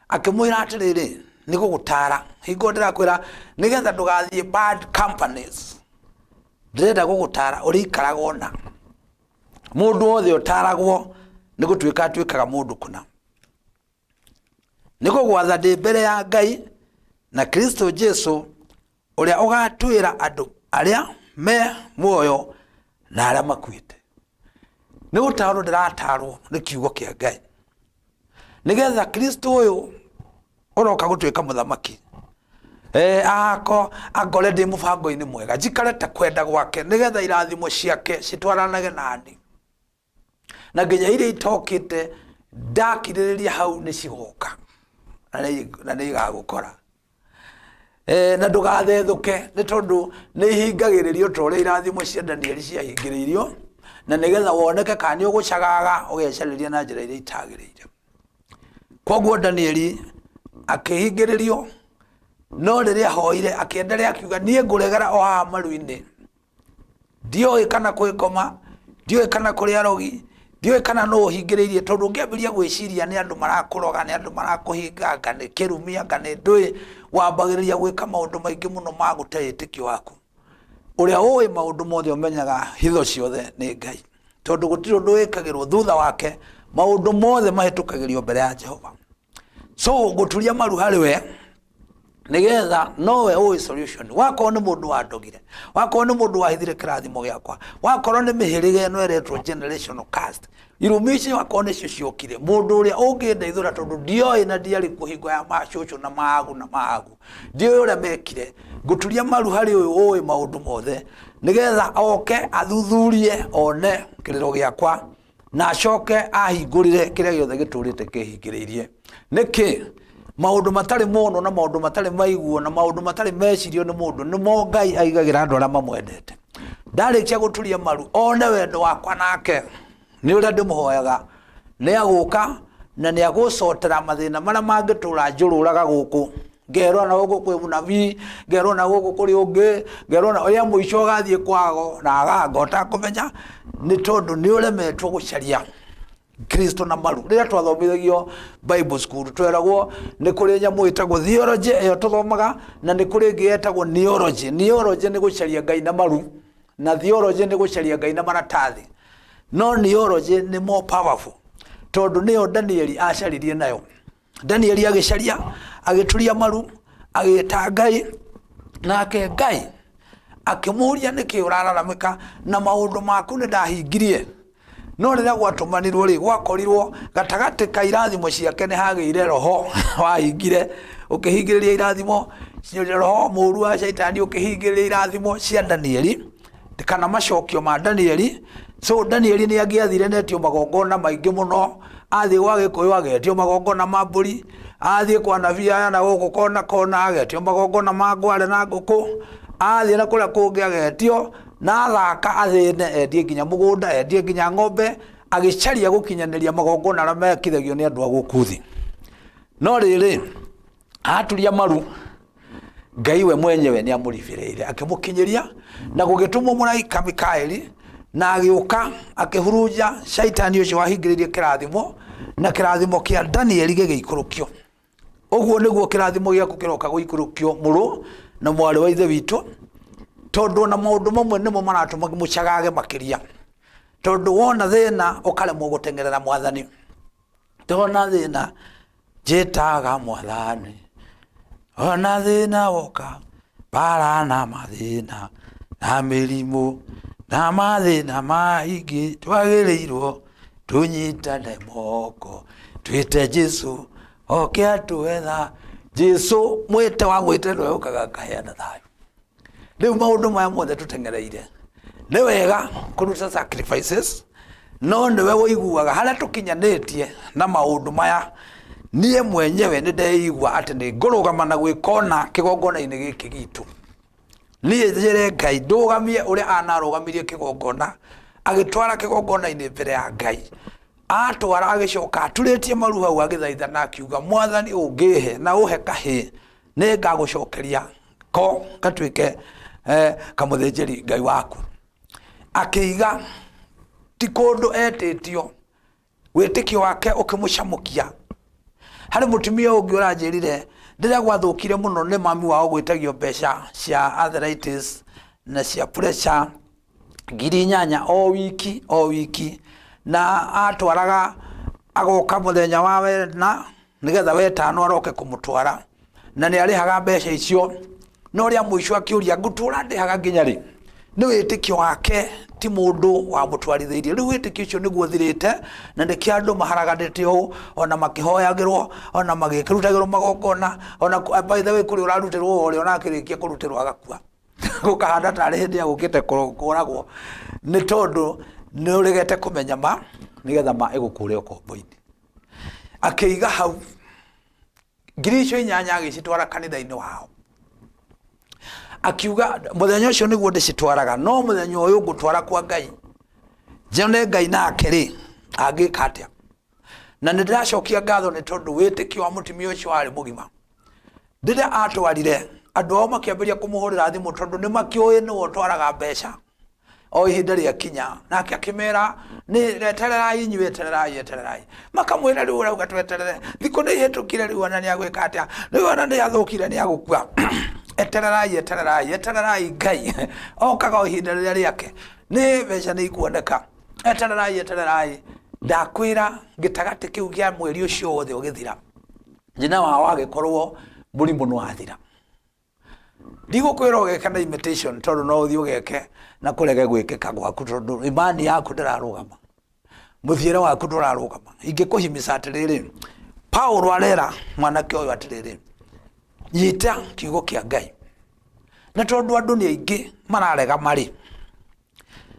akĩmwĩra atĩrĩrĩ, nĩ gũgũtara hingo ndĩrakwĩra nĩgetha ndũgathiĩ bad companies, ndĩrenda gũgũtara ũrĩikaraga ona mũndũ wothe ũtaragwo nĩ gũtuĩka atuĩkaga mũndũ kũna. Nĩ gũgwatha ndĩ mbere ya Ngai na Kristo Jesu ũrĩa ũgatuĩra andũ arĩa me muoyo na arĩa makuĩte. Nĩ gũtarwo ndĩratarwo nĩ kiugo kĩa Ngai, nĩgetha Kristo ũyũ ũroka gũtuĩka mũthamaki ako angore ndĩ mũbango-inĩ mwega, njikare ta kwenda gwake, nĩgetha irathimo ciake citwaranage nani, na nginya iria itokĩte ndakirĩrĩria hau nĩ cigoka na nĩ igagũkora. Na ndũgathethũke, nĩ tondũ nĩ ihingagĩrĩrio ta ũrĩa irathimo cia Danieli ciahingĩrĩirio, na nĩgetha woneke kana nĩ ũgũcagaga ũgecarĩria na njĩra iria itagĩrĩire. Koguo Danieli akĩhingĩrĩrio. No rĩrĩa ahoire akĩenderea akiuga, niĩ ngũregera o haha maru-inĩ, ndioĩ kana kwĩ ngoma, ndioĩ kana kũrĩ arogi, ndioĩ kana nũ ũhingĩrĩirie. Tondũ ũngĩambĩrĩria gwĩciria nĩ andũ marakũroga, nĩ andũ marakũhinga, anga nĩ kĩrumi, anga nĩ ndũĩ, wambagĩrĩria gwĩka maũndũ maingĩ mũno ma gũte wĩtĩkio waku. Ũrĩa ũĩ maũndũ mothe, ũmenyaga hitho ciothe, nĩ Ngai, tondũ gũtirĩ ũndũ wĩkagĩrwo thutha wake, maũndũ mothe mahĩtũkagĩrio mbere ya Jehova. So ngũturia maru harĩ we nĩgetha nowe ũĩ solution. Wakorwo nĩ mũndũ wandogire, wakorwo nĩ mũndũ wahithire kĩrathimo gĩakwa, wakorwo nĩ mĩhĩrĩga ĩno ĩretwo generational curse, irumi icio wakorwo nĩcio ciokire, mũndũ ũrĩa ũngĩndeithũra, tondũ ndioĩ na ndiarĩ kuo hingo ya macũcũ na maagu na maagu, ndiũĩ ũrĩa mekire. Ngũturia maru harĩ ũyũ ũĩ maũndũ mothe, nĩgetha oke athuthurie, one kĩrĩro gĩakwa, na acoke ahingũrĩre kĩrĩa gĩothe gĩtũrĩte kĩhingĩrĩirie. Nĩkĩ maũndũ matarĩ monwo na maũndũ matarĩ maiguo na maũndũ matarĩ mecirio nĩ mũndũ nĩmo Ngai aigagĩra andũ arĩa mamwendete. Ndarĩkia gũturia maru, one wendo wakwa nake nĩ ũrĩa ndĩmũhoyaga, nĩ agũka na nĩ agũcotera mathĩna marĩa mangĩtũra njũrũraga gũkũ, ngerwo na gũkũ kwĩ mũnabii, ngerwo na gũkũ kũrĩ ũngĩ, ngerwo na ũrĩa mũico ũgathiĩ kwago na aganga ũtakũmenya, nĩ tondũ nĩ ũremetwo gũcaria Kristo na maru. Rĩrĩa twathomithagio Bible school, tweragwo nĩ kũrĩ nyamũ ĩtagwo theology, ĩyo tũthomaga, na nĩ kũrĩ ĩngĩ yetagwo neology. Neology nĩ gũcaria Ngai na maru, na theology nĩ gũcaria Ngai na maratathi. No neology nĩ more powerful, tondũ nĩyo Danieli acaririe nayo. Danieli agĩcaria, agĩturia maru, agĩta Ngai, nake Ngai akĩmũria, nĩkĩ ũrararamĩka na maũndũ maku nĩ ndahingirie? No rĩrĩa gwatũmanirwo rĩ, gwakorirwo gatagatĩ ka irathimo ciake nĩ hagĩire roho wahingire, ũkĩhingĩrĩria irathimo. Roho mũru wa Shaitani ũkĩhingĩrĩria irathimo cia Danieli kana macokio ma Danieli. So Danieli nĩ angĩathire netio magongona maingĩ mũno. Athiĩ gwa Gĩkũyũ agetio magongona ma mbũri, athiĩ kwa nabii aya na gũkũ kona kona agetio magongona ma ngware na ngũkũ, athiĩ na kũrĩa kũngĩ agetio, na athaka athĩne, endie nginya mũgũnda, endie nginya ng'ombe, agĩcaria gũkinyanĩria magongona arĩa mekithagio nĩ andũ a gũkũ thĩ. No rĩrĩ, aturia maru, Ngai we mwenyewe nĩ amũribĩrĩire, akĩmũkinyĩria na gũgĩtũmwo mũraika Mikaeli, na agĩũka akĩhurunja Shaitani ũcio wahingĩrĩirie kĩrathimo, na kĩrathimo kĩa Danieli gĩgĩikũrũkio. Ũguo nĩguo kĩrathimo gĩaku kĩroka gũikũrũkio, mũrũ na mwarĩ wa Ithe witũ, tondũ ona maũndũ mamwe nĩmo maratũma mũcagage makĩria, tondũ wona thĩna ũkaremwo gũteng'erera Mwathani. Ndona thĩna njĩtaga Mwathani, ona thĩna woka, mbara na mathĩna na mĩrimũ na mathĩna maingĩ, twagĩrĩirwo tũnyitane moko, twĩte Jesu oke atũhe. Jesu mwĩte, wamwĩte nĩwe ũkaga akaheana thayũ. Rĩu maũndũ maya mothe tũteng'ereire, nĩ wega kũruta sacrifices, no nĩwe ũiguaga harĩa tũkinyanĩtie na maũndũ maya. Niĩ mwenyewe nĩ ndeigua atĩ nĩ ngũrũgama na gwĩkona kĩgongona-inĩ gĩkĩ gitũ. Niĩ njĩre Ngai ndũgamie ũrĩa anarũgamirie kĩgongona, agĩtwara kĩgongona-inĩ mbere ya Ngai. Atwara, agĩcoka aturĩtie maru hau, agĩthaitha na akiuga, "Mwathani, ũngĩhe na ũhe kahĩĩ, nĩ ngagũcokeria ko gatuĩke kamũthĩnjĩri Ngai waku." Akĩiga ti kũndũ etĩtio, wĩtĩkio wake ũkĩmũcamũkia. Harĩ mũtumia ũngĩ ũranjĩrire, rĩrĩa gwathũkire mũno nĩ mami wao gwĩtagio mbeca cia arthritis na cia pressure 8,000 o wiki o wiki, na atwaraga agoka mũthenya wa wena nĩgetha wetano aroke kũmũtwara, na nĩ arĩhaga mbeca icio. No rĩa mũico akĩũria, "Ngũtũra ndĩhaga nginya rĩ?" Nĩ wĩtĩkio wake, ti mũndũ wamũtwarithĩirie. Rĩu wĩtĩkio ũcio nĩguo ũthirĩte, na nĩkĩo andũ maharaganĩte ũũ, ona makĩhoyagĩrwo, ona magĩkĩrutagĩrwo magongona. Ona by the way, kũrĩ ũrarutĩrwo ũrĩa ona akĩrĩkia kũrutĩrwo agakua, gũkahana tarĩ hĩndĩ agũkĩte kũragwo, nĩ tondũ nĩ ũregete kũmenya ma, nĩgetha ma ĩgũkũre ũkombo-inĩ. Akĩiga hau 8,000, agĩcitwara kanitha-inĩ wao, akiuga, "Mũthenya ũcio nĩguo ndĩcitwaraga, no mũthenya ũyũ ngũtwara kwa Ngai, njone Ngai nake rĩ angĩka atĩa." Na nĩ ndĩracokia ngatho nĩ tondũ wĩtĩkio wa mũtumia ũcio warĩ mũgima. Rĩrĩa atwarire, andũ ao makĩambĩrĩria kũmũhũrĩra thimũ tondũ nĩ makĩũĩ nĩwe ũtwaraga mbeca o ihinda rĩakinya. Nake akĩmera, nĩ etererai inyuĩ, etererai, etererai. Makamwĩra rĩu ũrauga tweterere, thikũ nĩ ihĩtũkire rĩu ona nĩ agwĩka atĩa, rĩu ona nĩ athũkire nĩ agũkua. Etererai, etererai, etererai Ngai okaga o ihinda rĩrĩa rĩake, nĩ mbeca nĩ ikuoneka. Etererai, etererai. Ndakwĩra gĩtagatĩ kĩu kĩa mweri ũcio wothe ũgĩthira. Nyina wao agĩkorwo mũrimũ nĩ wathira. Ndigũkwĩra ũgeke na imitation tondũ no ũthiĩ ũgeke na kũrege gwĩkĩka gwaku tondũ imani yaku ndĩrarũgama, mũthiĩre waku ndũrarũgama. Ingĩkũhimisa atĩrĩrĩ, Paulo arera mwanake ũyũ atĩrĩrĩ, nyita kiugo kĩa Ngai. Na tondũ andũ nĩ aingĩ mararega marĩ,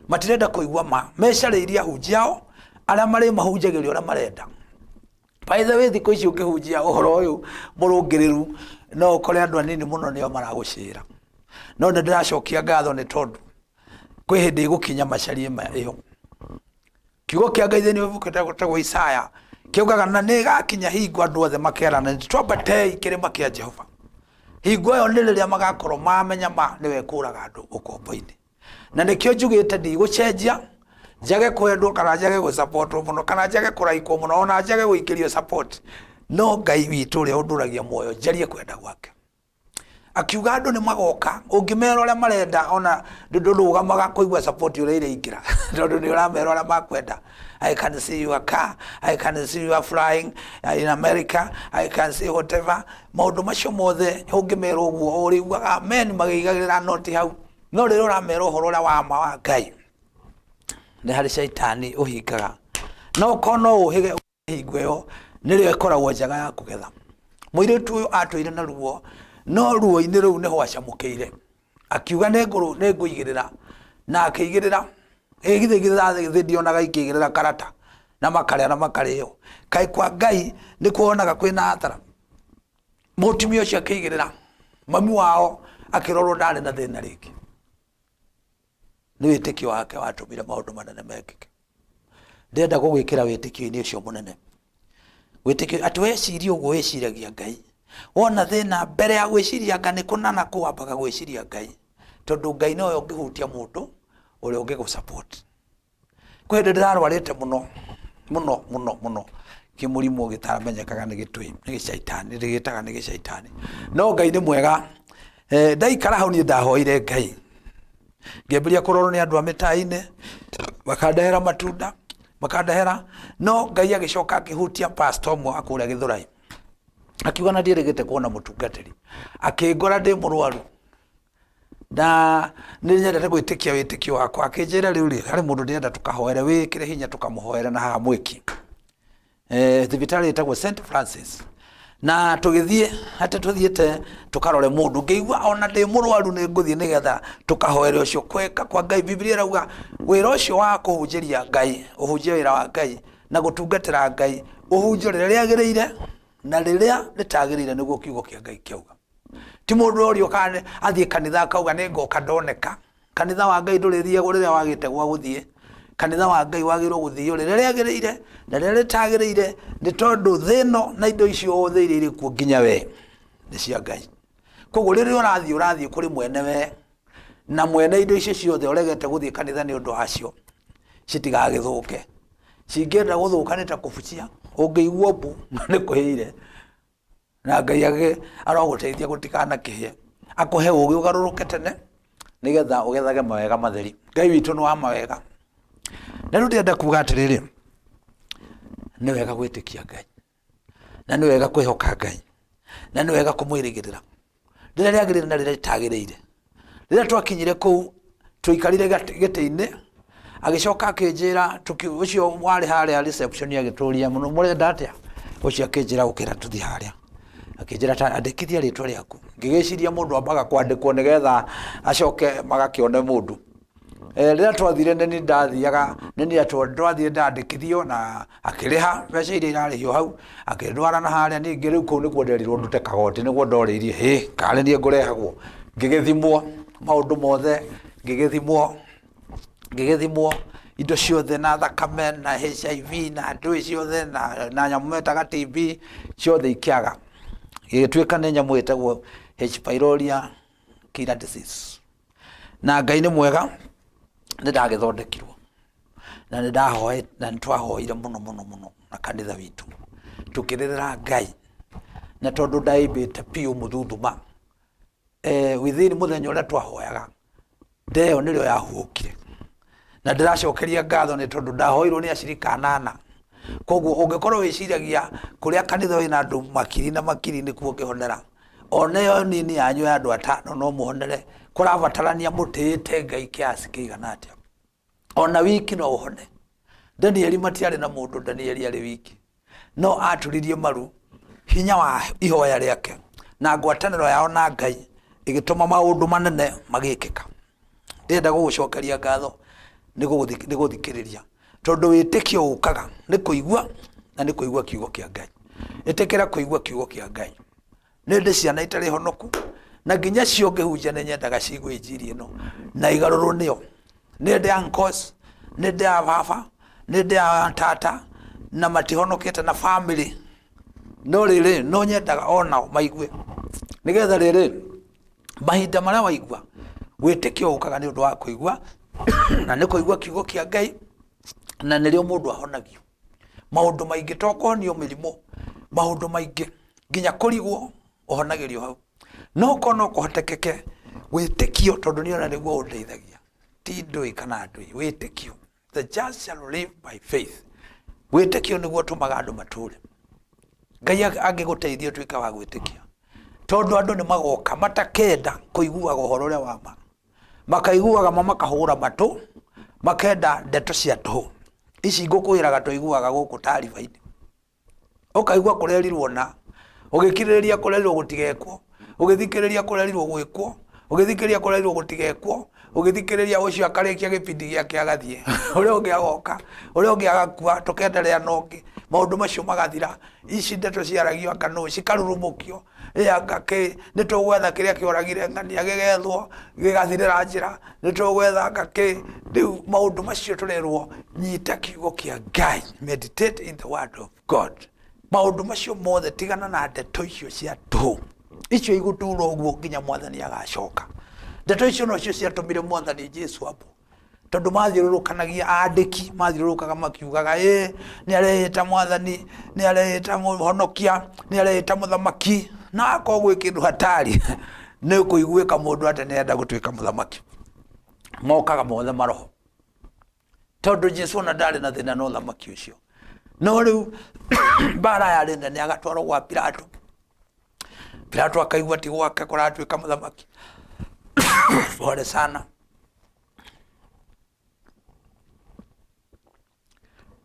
matirenda kũigua ma, mecarĩirie ahunjia ao arĩa marĩmahunjagĩria ũrĩa marenda. By the way thikũ ici ũngĩhunjia ũhoro ũyũ mũrũngĩrĩru no ũkore andũ anini mũno nĩo maragũcĩra. No nĩ ndĩracokia ngatho nĩ tondũ kwĩ hĩndĩ ĩgũkinya macarie ma ĩyo. Kiugo kĩa Ngai thĩinĩ wa ibuku rĩtagwo Isaya kĩugaga na nĩ ĩgakinya hingo andũ othe makerana twambatei kĩrĩma kĩa Jehova. Hingo ĩyo nĩ rĩrĩa magakorwo mamenya ma nĩwe ĩkũraga andũ ũkombo-inĩ. Na nĩkĩo njugĩte ndigũcenjia njage kwendwo kana njage gũsapotwo mũno kana njage kũraikwo mũno ona njage gũikĩrio support, no Ngai witũ ũrĩa ũndũragia muoyo njarie kwenda gwake. Akiuga andũ nĩ magoka, ũngĩmera ũrĩa marenda ona ndũrũgamaga kũigua support ũrĩa ĩraingĩra tondũ nĩ ũramera ũrĩa makwenda. I can see your car, I can see you are flying in America, I can see whatever. Maũndũ macio mothe ũngĩmera ũguo ũrĩiguaga amen magĩigagĩrĩra noti hau. No rĩrĩa ũramera ũhoro ũrĩa wa ma wa Ngai, nĩ harĩ caitani ũhingaga. No korwo no ũhĩge hingo ĩyo nĩrĩo ĩkoragwo njega ya kũgetha. Mũirĩtu ũyũ atũire na ruo, no ruo-inĩ rũu nĩho acamũkĩire. Akiuga nĩ ngũigĩrĩra, na akĩigĩrĩra. Ĩ githĩ githĩ ndionaga ikĩigĩrĩra karata na makarĩa na makarĩo. Kaĩ kwa Ngai nĩ kuonaga kwĩna hathara? Mũtumia ũcio akĩigĩrĩra, mami wao akĩrorwo ndarĩ na thĩna rĩngĩ. Nĩ wĩtĩkio wake watũmire maũndũ manene mekĩke. Ndĩrenda gũgwĩkĩra wĩtĩkio-inĩ ũcio mũnene. Wĩtĩkio atĩ weciria ũguo wĩciragia Ngai. Wona thĩna mbere ya gwĩciria anga nĩ kũna na kũ wambaga gwĩciria Ngai. Tondũ Ngai nowe ũngĩhutia mũndũ ũrĩa ũngĩgũ support. Kwĩ hĩndĩ ndĩrarwarĩte mũno mũno mũno mũno kĩmũrimũ gĩtamenyekaga nĩ gĩtũi nĩ gĩcaitani ndĩgĩtaga nĩ gĩcaitani no Ngai nĩ mwega. Ndaikara hau niĩ ndahoire Ngai ngĩambĩrĩria kũrorwo nĩ andũ a mĩtaa-inĩ makandehera matunda makandehera no Ngai agĩcoka akĩhutia pastor ũmwe wa kũrĩa Gĩthũrai akiuga na ndiĩrĩgĩte kuona mũtungatĩri akĩngora ndĩ mũrwaru Na nĩ nyendete gwĩtĩkia wĩtĩkio wakwa. Akĩnjĩra rĩu rĩ, harĩ mũndũ ndĩrenda tũkahoere, wĩkĩre hinya tũkamũhoere na haha mwĩki. Thibitarĩ ĩtagwo St Francis. Na tũgĩthiĩ, atĩ tũthiĩte tũkarore mũndũ, ngĩigua ona ndĩ mũrwaru nĩ ngũthiĩ nĩgetha tũkahoere ũcio. Kweka kwa Ngai, Bibilia ĩrauga wĩra ũcio wa kũhunjĩria Ngai, ũhunjie wĩra wa Ngai na gũtungatĩra Ngai, ũhunjie rĩrĩa rĩagĩrĩire na rĩrĩa rĩtagĩrĩire nĩguo kiugo kĩa Ngai kĩauga. Ti mũndũ orio kana athiĩ kanitha akauga nĩ ngoka ndoneka. Kanitha wa Ngai ndũrĩthiagwo rĩrĩa wagĩte gwa gũthiĩ. Kanitha wa Ngai wagĩrĩirwo gũthio rĩrĩa rĩagĩrĩire na rĩrĩa rĩtagĩrĩire, nĩ tondũ thĩ ĩno na indo ciothe iria irĩ kuo nginya we nĩ cia Ngai. Koguo rĩrĩa ũrathiĩ, ũrathiĩ kũrĩ mwene we, na mwene indo icio ciothe ũregete gũthiĩ kanitha nĩ ũndũ wacio, citigagĩthũke. Cingĩenda gũthũka nĩ ta kũbucia, ũngĩigua mbu nĩ kũhĩire. Na Ngai arogũteithia gũtikanakĩhĩe, akũhe ũgĩ ũgarũrũke tene nĩgetha ũgethage mawega matheri. Ngai witũ nĩ wa mawega. Na rĩu ndĩrenda kuga atĩrĩrĩ, nĩ wega gwĩtĩkia Ngai, na nĩ wega kwĩhoka Ngai, na nĩ wega kũmwĩrĩgĩrĩra rĩrĩa rĩagĩrĩire na rĩrĩa rĩtagĩrĩire. Rĩrĩa twakinyire kũu twaikarire gĩtĩ-inĩ, agĩcoka akĩnjĩra, ũcio warĩ harĩa reception agĩtũria mũrenda atĩa? Ũcio akĩnjĩra ũkĩra tũthiĩ harĩa. Akĩnjĩra ta andĩkithia rĩtwa rĩaku. Ngĩgĩciria mũndũ ambaga kwandĩkwo nĩgetha acoke magakĩone mũndũ. Rĩrĩa twathire nĩ niĩ ndathiaga, nĩ niĩ twathire ndandĩkithio na akĩrĩha mbeca iria irarĩhio hau, akĩndwara na harĩa ningĩ rĩu kũu nĩkuo nderirwo ndute kagoti nĩguo ndorĩirie hĩ karĩ niĩ ngũrehagwo. Ngĩgĩthimwo maũndũ mothe, ngĩgĩthimwo, ngĩgĩthimwo indo ciothe na thakame na HIV na ndũĩ ciothe na nyamũ metaga TB ciothe ikĩaga. Gĩgĩtuĩka nĩ nyamũ ĩtagwo H pylori killer disease. Na Ngai nĩ mwega, nĩ ndagĩthondekirwo na nĩ ndahoe na nĩ twahoire mũno mũno mũno na kanitha witũ tũkĩrĩrĩra Ngai, na tondũ ndaimbĩte biũ mũthuthuma within mũthenya ũrĩa twahoyaga nda ĩyo nĩrĩo yahuhũkire. Na ndĩracokeria ngatho nĩ tondũ ndahoirwo nĩ acirika anana. Koguo ũngĩkorwo wĩciragia kũrĩa kanitha wĩna andũ makiri na makiri nĩkuo ũngĩhonera, ona ĩyo nini yanyu ya andũ atano no mũhonere. Kũrabatarania mũtĩĩte Ngai kiasi kĩigana atĩa. Ona wiki no ũhone. Danieli matiarĩ na mũndũ, Danieli arĩ wiki. No aturirie maru, hinya wa ihoya rĩake na ngwatanĩro yao na Ngai ĩgĩtũma maũndũ manene magĩkĩka. Ndĩrenda gũgũcokeria ngatho nĩ gũthikĩrĩria, tondũ wĩtĩkio ũkaga nĩ kũigua na nĩ kũigua kiugo kĩa Ngai. Ĩtĩkĩra kũigua kiugo kĩa Ngai. Nĩ ndĩ ciana itarĩ honoku, na nginya cio ngĩhunjia nĩ nyendaga ciigue injiri ĩno na igarũrwo nĩyo. Nĩ ndĩ uncles, nĩ ndĩ a baba, nĩ ndĩ a tata na matihonokete na family, no rĩrĩ no nyendaga onao maigue, nĩgetha rĩrĩ mahinda marĩa waigua wĩtĩkio ũkaga nĩ ũndũ wa kũigua na nĩ kũigua kiugo kĩa Ngai, na nĩrĩo mũndũ ahonagio. Maũndũ maingĩ to kũhonio mĩrimũ, maũndũ maingĩ nginya kũrigwo ũhonagĩrio hau. No korwo no kũhotekeke wĩtĩkio, tondũ niĩ ona nĩguo ũndeithagia, ti ndũĩ kana ndũĩ, wĩtĩkio, the just shall live by faith. Wĩtĩkio nĩguo ũtũmaga andũ matũre. Ngai angĩgũteithia ũtuĩke wa gwĩtĩkia, tondũ andũ nĩ magoka matakenda kũiguaga ũhoro ũrĩa wa ma. Makaiguaga ma makahũra matũ, makenda ndeto cia tũhũ. Ici ngũkwĩraga tũiguaga gũkũ taariba-inĩ. Ũkaigua kũrerirwo na, ũgĩkirĩrĩria kũrerirwo gũtigekwo, ũgĩthikĩrĩria kũrerirwo gwĩkwo, ũgĩthikĩrĩria kũrerirwo gũtigekwo, ũgĩthikĩrĩria ũcio akarĩkia gĩbindi gĩake agathiĩ, ũrĩa ũngĩ agoka, ũrĩa ũngĩ agakua, tũkenderea na ũngĩ, maũndũ macio magathira. Ici ndeto ciaragio anga nũ, cikarurumũkio. Ĩ anga kĩ, nĩ tũgwetha kĩrĩa kĩoragire ng'ania gĩgethwo gĩgathirĩra njĩra, nĩ tũgwetha anga kĩ. Rĩu maũndũ macio tũrerwo nyita kiugo kĩa Ngai, meditate in the word of God. Maũndũ macio mothe tigana na ndeto icio cia tũhũ, icio igũtũra ũguo nginya mwathani agacoka. Ndeto icio nocio ciatũmire mwathani Jesu ambwo. Tondũ mathiũrũrũkanagia andĩki mathiũrũrũkaga makiugaga ĩ nĩ areĩta mwathani, nĩ areĩta mũhonokia, nĩ areĩta mũthamaki. Na akorwo gwĩ kĩndũ hatari nĩ kũiguĩka mũndũ atĩ nĩ arenda gũtuĩka mũthamaki. Mokaga mothe maroho, tondũ Jesu ona ndarĩ na thĩna na ũthamaki ũcio. No rĩu mbara yarĩ nene, agatwarwo gwa Pilato. Pilato akaigua ti gwake kũratuĩka mũthamaki. Pole sana.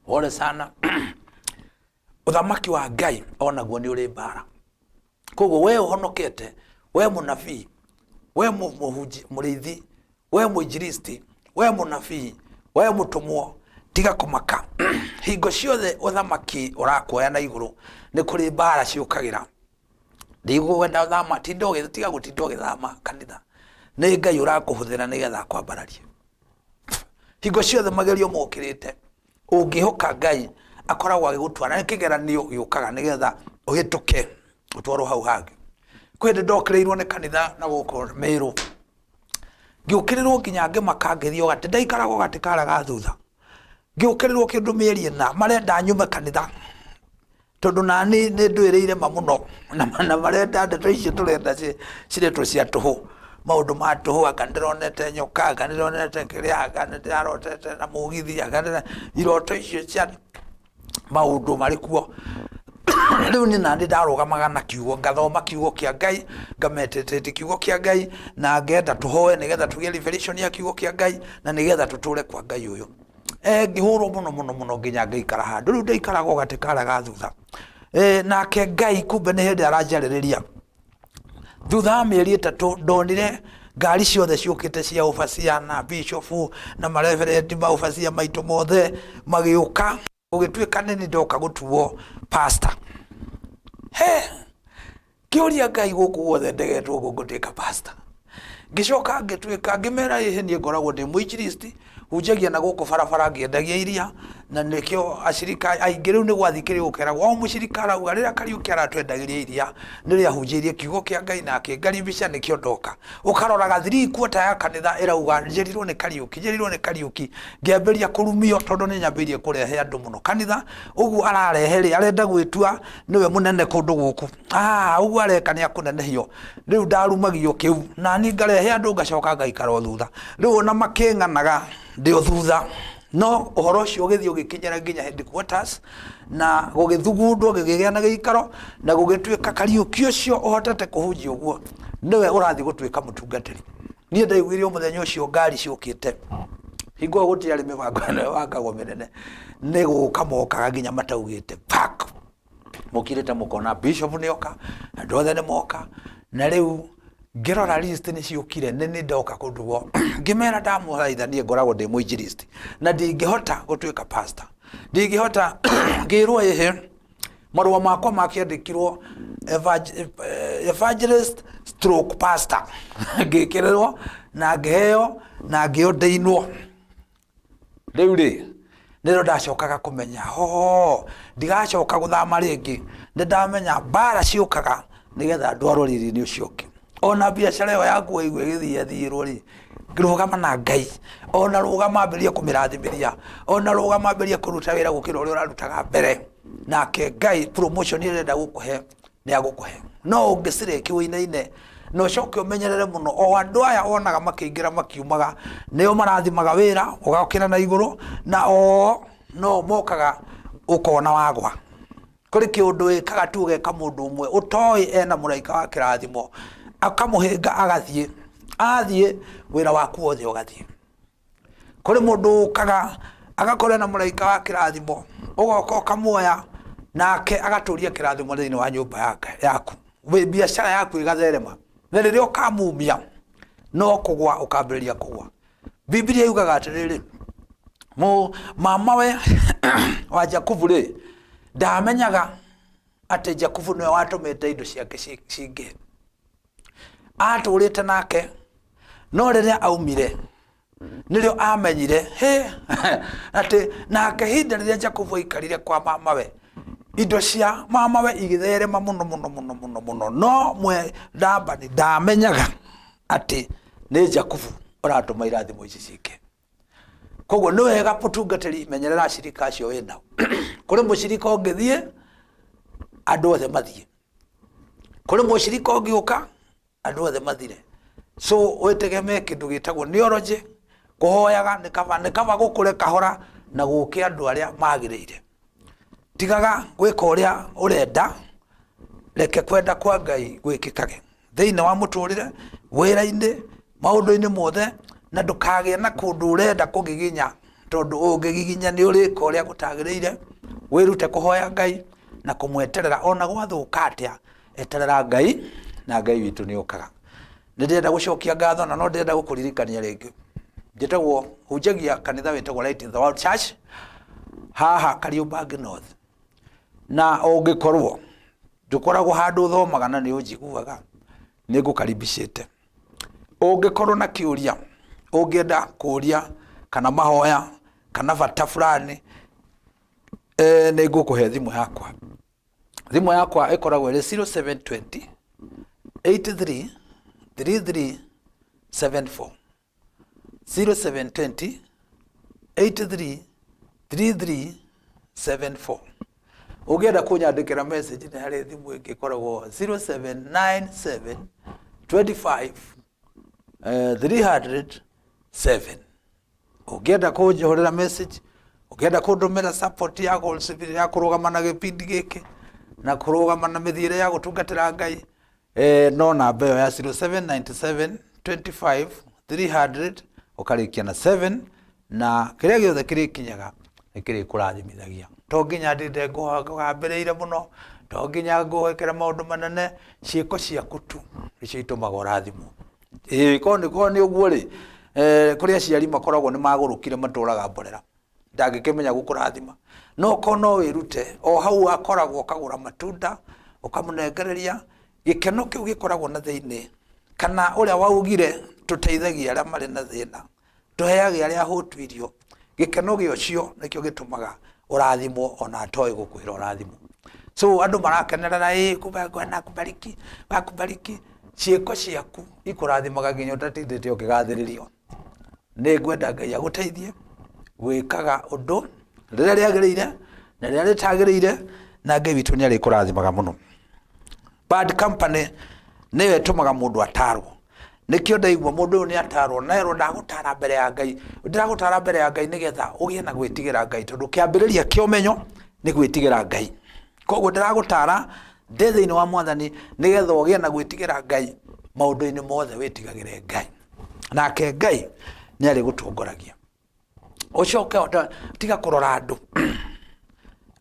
Pole sana. Ũthamaki wa Ngai onaguo nĩ ũrĩ mbara. Koguo we ũhonokete, we mũnabii, we mũhunji, mũrĩithi, we mũinjilisti, we mũnabii, we mũtũmwo, tiga kũmaka. Hingo ciothe ũthamaki ũrakuoya na igũrũ, nĩ kũrĩ mbara ciũkagĩra. Ndigũkwenda ũthama, tinda ũgĩ, tiga gũtinda ũgĩthama kanitha. Nĩ Ngai ũrakũhũthĩra nĩgetha akwambararie. Hingo ciothe magerio mokĩrĩte, ũngĩhoka Ngai akoragwo agĩgũtwara. Nĩ kĩgeranio gĩũkaga nĩgetha ũhĩtũke ũtwarwo hau hangĩ. Kwĩ hĩndĩ ndokĩrĩirwo nĩ kanitha na gũkũ Mĩrũ. Ngĩũkĩrĩrwo nginya ngĩmaka ngĩthiĩ o gatĩ, ndaikaraga o gatĩ karĩa ga thutha. Ngĩũkĩrĩrwo kĩndũ mĩeri ĩna, marenda nyume kanitha. Tondũ nani nĩ ndwĩrĩire ma mũno, na marenda ndeto icio tũrenda ciretwo cia tũhũ, maũndũ ma tũhũ, anga nĩndĩronete nyoka, anga nĩndĩronete kĩrĩa, anga nĩndĩrarotete na mũgithi, anga ndĩra, iroto icio cia maũndũ marĩ kuo. Rĩu niĩ nani ndarũgamaga na kiugo, ngathoma kiugo kĩa Ngai, nga meditate kiugo kĩa Ngai, na ngenda tũhoe nĩgetha tũgĩe revelation ya kiugo kĩa Ngai, na nĩgetha tũtũre kwa Ngai ũyũ. Ngĩhũrwo mũno mũno mũno nginya ngĩikara handũ. Rĩu ndaikaraga o gatĩ karĩa ga thutha. Nake Ngai kumbe nĩ hĩndĩ aranjarĩrĩria. Thutha wa mĩeri ĩtatũ ndonire ngari ciothe ciũkĩte cia ũbacia na bishop na mareberendi ma ũbacia maitũ mothe magĩũka. Gũgĩtuĩka nĩ niĩ ndoka gũtuo pastor. He! Ngĩũria Ngai gũkũ guothe ndegetwo ũguo ngũtuĩka pastor. Ngĩcoka ngĩtuĩka, ngĩmera ĩhĩ niĩ ngoragwo ndĩ mũinjilisti, hunjagia na gũkũ barabara ngĩendagia iria, Na nĩkĩo acirika aingĩ rĩu nĩ gwathikĩrĩrio gũkeragwo o mũcirika arauga rĩrĩa Kariũki aratwendagĩria iria nĩ rĩahunjĩirie kiugo kĩa Ngai na akĩngaribisha nĩkĩo ndoka. Ũkarora gathiri kuota ya kanitha ĩrauga njĩrirwo nĩ Kariũki, njĩrirwo nĩ Kariũki, ngĩambĩrĩria kũrumio tondũ nĩ nyambĩrĩirie kũrehe andũ mũno kanitha. Ũguo ararehe rĩ, arenda gwĩtua nĩwe mũnene kũndũ gũkũ. Ah, ũguo areka nĩ akũnenehio. Rĩu ndarumagio kĩu nani ngarehe andũ ngacoka ngaikara o thutha. Rĩu ona makĩng'anaga ndĩ o thutha. No ũhoro ũcio ũgĩthiĩ ũgĩkinyĩra nginya headquarters na gũgĩthugundwo gĩkĩgĩa na gĩikaro na gũgĩtuĩka Kariũki ũcio ũhotete kũhunjia ũguo nĩwe ũrathiĩ gũtuĩka mũtungatĩri. Niĩ ndaiguire o mũthenya ũcio ngari ciũkĩte hingo ĩyo gũtiarĩ mĩbango ĩno ĩbangagwo mĩnene, nĩ gũka mokaga nginya mataugĩte park mũkirĩte mũkona bishop nĩ oka, andũ othe nĩ moka. Na rĩu ngĩrora list nĩ ciũkire, nĩ nĩ ndoka kũndũ ngĩmera ndamũthaitha niĩ ngoragwo ndĩ mũinjilisti na ndingĩhota gũtuĩka pastor, ndingĩhota. Ngĩrwo ĩhĩ, marũa makwa makĩandĩkirwo evangelist stroke pastor, ngĩkĩrĩrwo na ngĩheo na ngĩordainwo. Rĩu rĩ, nĩrĩo ndacokaga kũmenya ho ndigacoka gũthama rĩngĩ. Nĩ ndamenya mbara ciũkaga nĩgetha ndwarwo riri-inĩ ũcio ũngĩ. Ona biacara ĩyo yaku waigua ĩgĩthiĩ thiĩrwo rĩ, rũgama na Ngai. Ona rũgama ambĩrĩrie kũmĩrathimĩria, ona rũgama ambĩrĩrie kũruta wĩra gũkĩra ũrĩa ũrarutaga mbere. Nake Ngai promotion ĩrĩa arenda gũkũhe nĩ agũkũhe. No ũngĩcireki ũinaine na ũcoke ũmenyerere mũno, o andũ aya wonaga makĩingĩra makiumaga nĩo marathimaga wĩra ũgokĩra na igũrũ, na o no mokaga ũkona wagwa. Kũrĩ kĩũndũ wĩkaga tu ũgeka mũndũ ũmwe ũtoĩ ena mũraika wa kĩrathimo, akamũhĩnga agathiĩ, athiĩ wĩra waku wothe ũgathiĩ. Kũrĩ mũndũ ũkaga agakorwo ena mũraika wa kĩrathimo, ũgoka ũkamuoya nake agatũria kĩrathimo thĩinĩ wa nyũmba yaku, biacara yaku ĩgatherema. Na rĩrĩa ũkamumia no kũgwa ũkambĩrĩria kũgwa. Bibilia yugaga atĩrĩrĩ, mamawe wa Jakubu rĩ, ndamenyaga atĩ Jakubu nĩwe watũmĩte indo ciake cingĩhe. Atũrĩte nake, no rĩrĩa aumire nĩrĩo amenyire he atĩ nake ihinda rĩrĩa Jakubu aikarire kwa mamawe, indo cia mamawe igĩtherema mũno mũno mũno mũno mũno. No mwe Labani ndamenyaga atĩ nĩ Jakubu ũratũma irathimo ici ciĩke. Koguo nĩ wega mũtungatĩri, menyerera acirika acio wĩnao. Kũrĩ mũcirika ũngĩthiĩ andũ othe mathiĩ, kũrĩ mũcirika ũngĩũka andũ othe mathire. So wĩtegemee kĩndũ gĩtagwo neurology, kũhoyaga nĩ kaba, nĩ kaba gũkũre kahora na gũke andũ arĩa magĩrĩire. Tigaga gwĩka ũrĩa ũrenda, reke kwenda kwa Ngai gwĩkĩkage thĩinĩ wa mũtũrĩre, wĩra-inĩ, maũndũ-inĩ mothe, na ndũkagĩe na kũndũ ũrenda kũgiginya, tondũ ũngĩgiginya nĩ ũrĩka ũrĩa gũtagĩrĩire. Wĩrute kũhoya Ngai na kũmweterera ona gwathũka atĩa, eterera Ngai na Ngai witũ nĩ okaga. Nĩ ndĩrenda gũcokia ngatho na no ndĩrenda gũkũririkania rĩngĩ. Njĩtagwo, hunjagia kanitha wĩtagwo Light in the World Church haha Kariobangi North. Na ũngĩkorwo ndũkoragwo handũ ũthomaga na nĩ ũnjiguaga, nĩ ngũkaribicĩte. Ũngĩkorwo na kĩũria ũngĩenda kũria kana mahoya kana bata fulani, nĩ ngũkũhe thimũ yakwa. Thimũ yakwa ĩkoragwo ĩrĩ 0720 83 33 74, 0720 83 33 74. Ũngĩenda kũnyandĩkĩra message nĩ harĩ thimũ ĩngĩ ĩkoragwo 0797 25 307. Ũngĩenda kũnjĩhũrĩra message, ũngĩenda kũndũmĩra support ya ya kũrũgama na gĩbindi gĩkĩ na kũrũgama na mĩthiĩre ya gũtungatĩra Ngai, no namba ĩyo ya 0797 25 300 ũkarĩkia na 7, na kĩrĩa gĩothe kĩrĩkinyaga nĩ kĩrĩkũrathimithagia. To nginya ndinde ngũgambĩrĩire mũno, to nginya ngũgwĩkĩra maũndũ manene, ciĩko ciaku tu nĩcio itũmaga ũrathimwo. Ĩĩ korwo nĩ korwo nĩ ũguo rĩ, kũrĩ aciari makoragwo nĩ magũrũkire matũraga mborera, ndangĩkĩmenya gũkũrathima. No korwo no wĩrute o hau akoragwo ũkagũra matunda ũkamũnengereria, gĩkeno kĩu gĩkoragwo na thĩinĩ, kana ũrĩa waugire tũteithagia arĩa marĩ na thĩna, tũheage arĩa ahũtu irio. Gĩkeno gĩa ũcio nĩkĩo gĩtũmaga ũrathimwo ona atoĩ gũkwĩra ũrathimwo. So andũ marakenerera ĩ kumbe nakubariki wakubariki, ciĩko ciaku ikũrathimaga nginya ũtatindĩte ũkĩgathĩrĩrio. Nĩ ngwenda Ngai agũteithie gwĩkaga ũndũ rĩrĩa rĩagĩrĩire na rĩrĩa rĩtagĩrĩire, na Ngai witũ nĩ arĩkũrathimaga mũno. Bad company nĩyo ĩtũmaga mũndũ atarwo. Nĩkĩo ndaigua mũndũ ũyũ nĩ atarwo, na erwo ndagũtara mbere ya Ngai, ndĩragũtara mbere ya Ngai nĩgetha ũgĩe na gwĩtigĩra Ngai, tondũ kĩambĩrĩria kĩa ũmenyo nĩ gwĩtigĩra Ngai. Koguo ndĩragũtara ndĩ thĩinĩ wa Mwathani nĩgetha ũgĩe na gwĩtigĩra Ngai maũndũ-inĩ mothe, wĩtigagĩre Ngai nake Ngai nĩ arĩgũtongoragia. Ũcoke tiga kũrora andũ,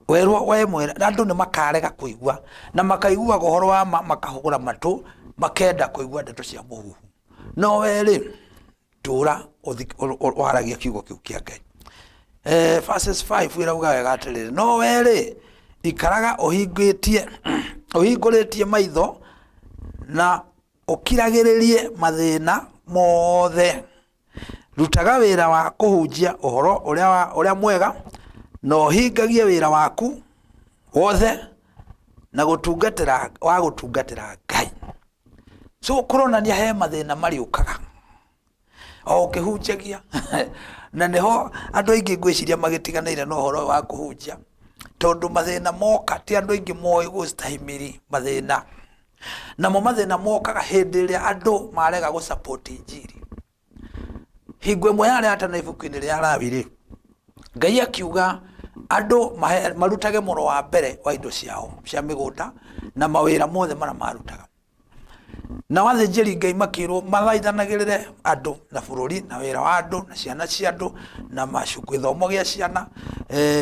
werwo we mwene, andũ nĩ makarega kũigua na makaiguaga ũhoro wa ma makahũgũra matũ makenda kũigua ndeto cia mũhuhu, no we rĩ tũra waragia kiugo kĩu kĩa Ngai. Verses 5 ĩrauga wega atĩrĩrĩ, no we rĩ ikaraga ũhingĩtie ũhingũrĩtie maitho na ũkiragĩrĩrie mathĩna mothe. Rutaga wĩra wa kũhunjia ũhoro ũrĩa, wa, ũrĩa mwega na ũhingagie wĩra waku wothe na gũtungatĩra wa gũtungatĩra Ngai. So kũronania he mathĩna marĩũkaga o ũkĩhunjagia na nĩho andũ aingĩ ngwĩciria magĩtiganĩire na ũhoro wa kũhunjia, tondũ mathĩna moka ti andũ aingĩ moĩ gũstahimili mathĩna. Namo mathĩna mokaga hĩndĩ ĩrĩa andũ marega gũ support injiri. Hingo ĩmwe yarĩ atana ibuku-inĩ rĩa Lawi rĩ, Ngai akiuga andũ marutage mũro wa mbere wa indo ciao cia mĩgũnda na mawĩra mothe marĩa marutaga. Nao athĩnjĩri Ngai makĩrwo mathaithanagĩrĩre andũ na bũrũri na wĩra wa andũ na ciana cia andũ na gĩthomo gĩa ciana,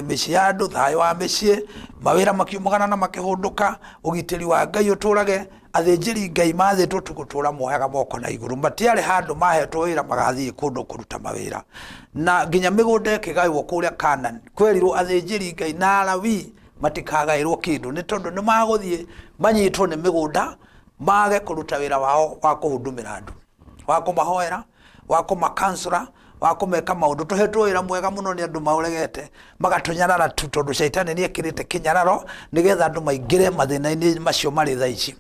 mĩciĩ ya andũ, thayũ wa mĩciĩ, mawĩra makiumagara na makĩhũndũka, ũgitĩri wa Ngai ũtũrage. Athĩnjĩri Ngai mathĩtwo tu gũtũra moyaga moko na igũrũ, matiarĩ handũ mahetwo wĩra magathiĩ kũndũ kũruta mawĩra. Na nginya mĩgũnda ĩkĩgaywo kũrĩa Canaan, kwerirwo athĩnjĩri Ngai na Alawii matikagaĩrwo kĩndũ nĩ tondũ nĩ magũthiĩ manyitwo nĩ mĩgũnda mage kũruta wĩra wao wa kũhudumĩra andũ, wa kũmahoera, wa kũmakansũra, wa kũmeka maũndũ. Tũhetwo wĩra mwega mũno nĩ andũ maũregete magatũnyarara tu, tondũ caitani nĩ ekĩrĩte kĩnyararo nĩgetha andũ maingĩre mathĩna-inĩ macio marĩ thaa ici.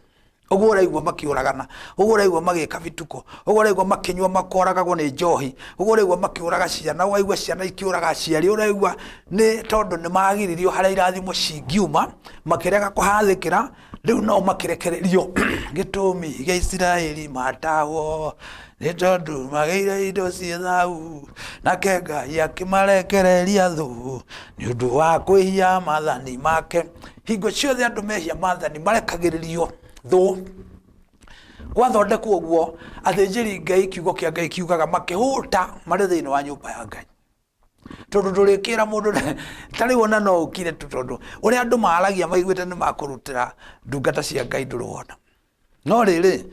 Ũguo ũraigua makĩũragana, ũguo ũraigua magĩka bituko, ũguo ũraigua makĩnyua makoragagwo nĩ njohi, ũguo ũraigua makĩũraga ciana, ũraigua ciana ikĩũraga aciari, ũraigua nĩ tondũ nĩ magiririo harĩa irathimo cingiuma, makĩrega kũhathĩkĩra, rĩu nao makĩrekererio. Gĩtũmi gĩa Isiraeli matahwo nĩ tondũ magĩire indo ciĩ thahu, nake Ngai akĩmarekereria thũ nĩ ũndũ wa kwĩhia maathani make. Hingo ciothe andũ mehia maathani marekagĩrĩrio thũ. Gwathondekwo ũguo, athĩnjĩri Ngai kiugo kĩa Ngai kiugaga makĩhũta marĩ thĩinĩ wa nyũmba ya Ngai. Tondũ ndũrĩkĩra mũndũ ta rĩu ona no ũkire tu, tondũ ũrĩa andũ maragia maiguĩte nĩ makũrutĩra ndungata cia Ngai ndũrĩ wona. No rĩrĩ,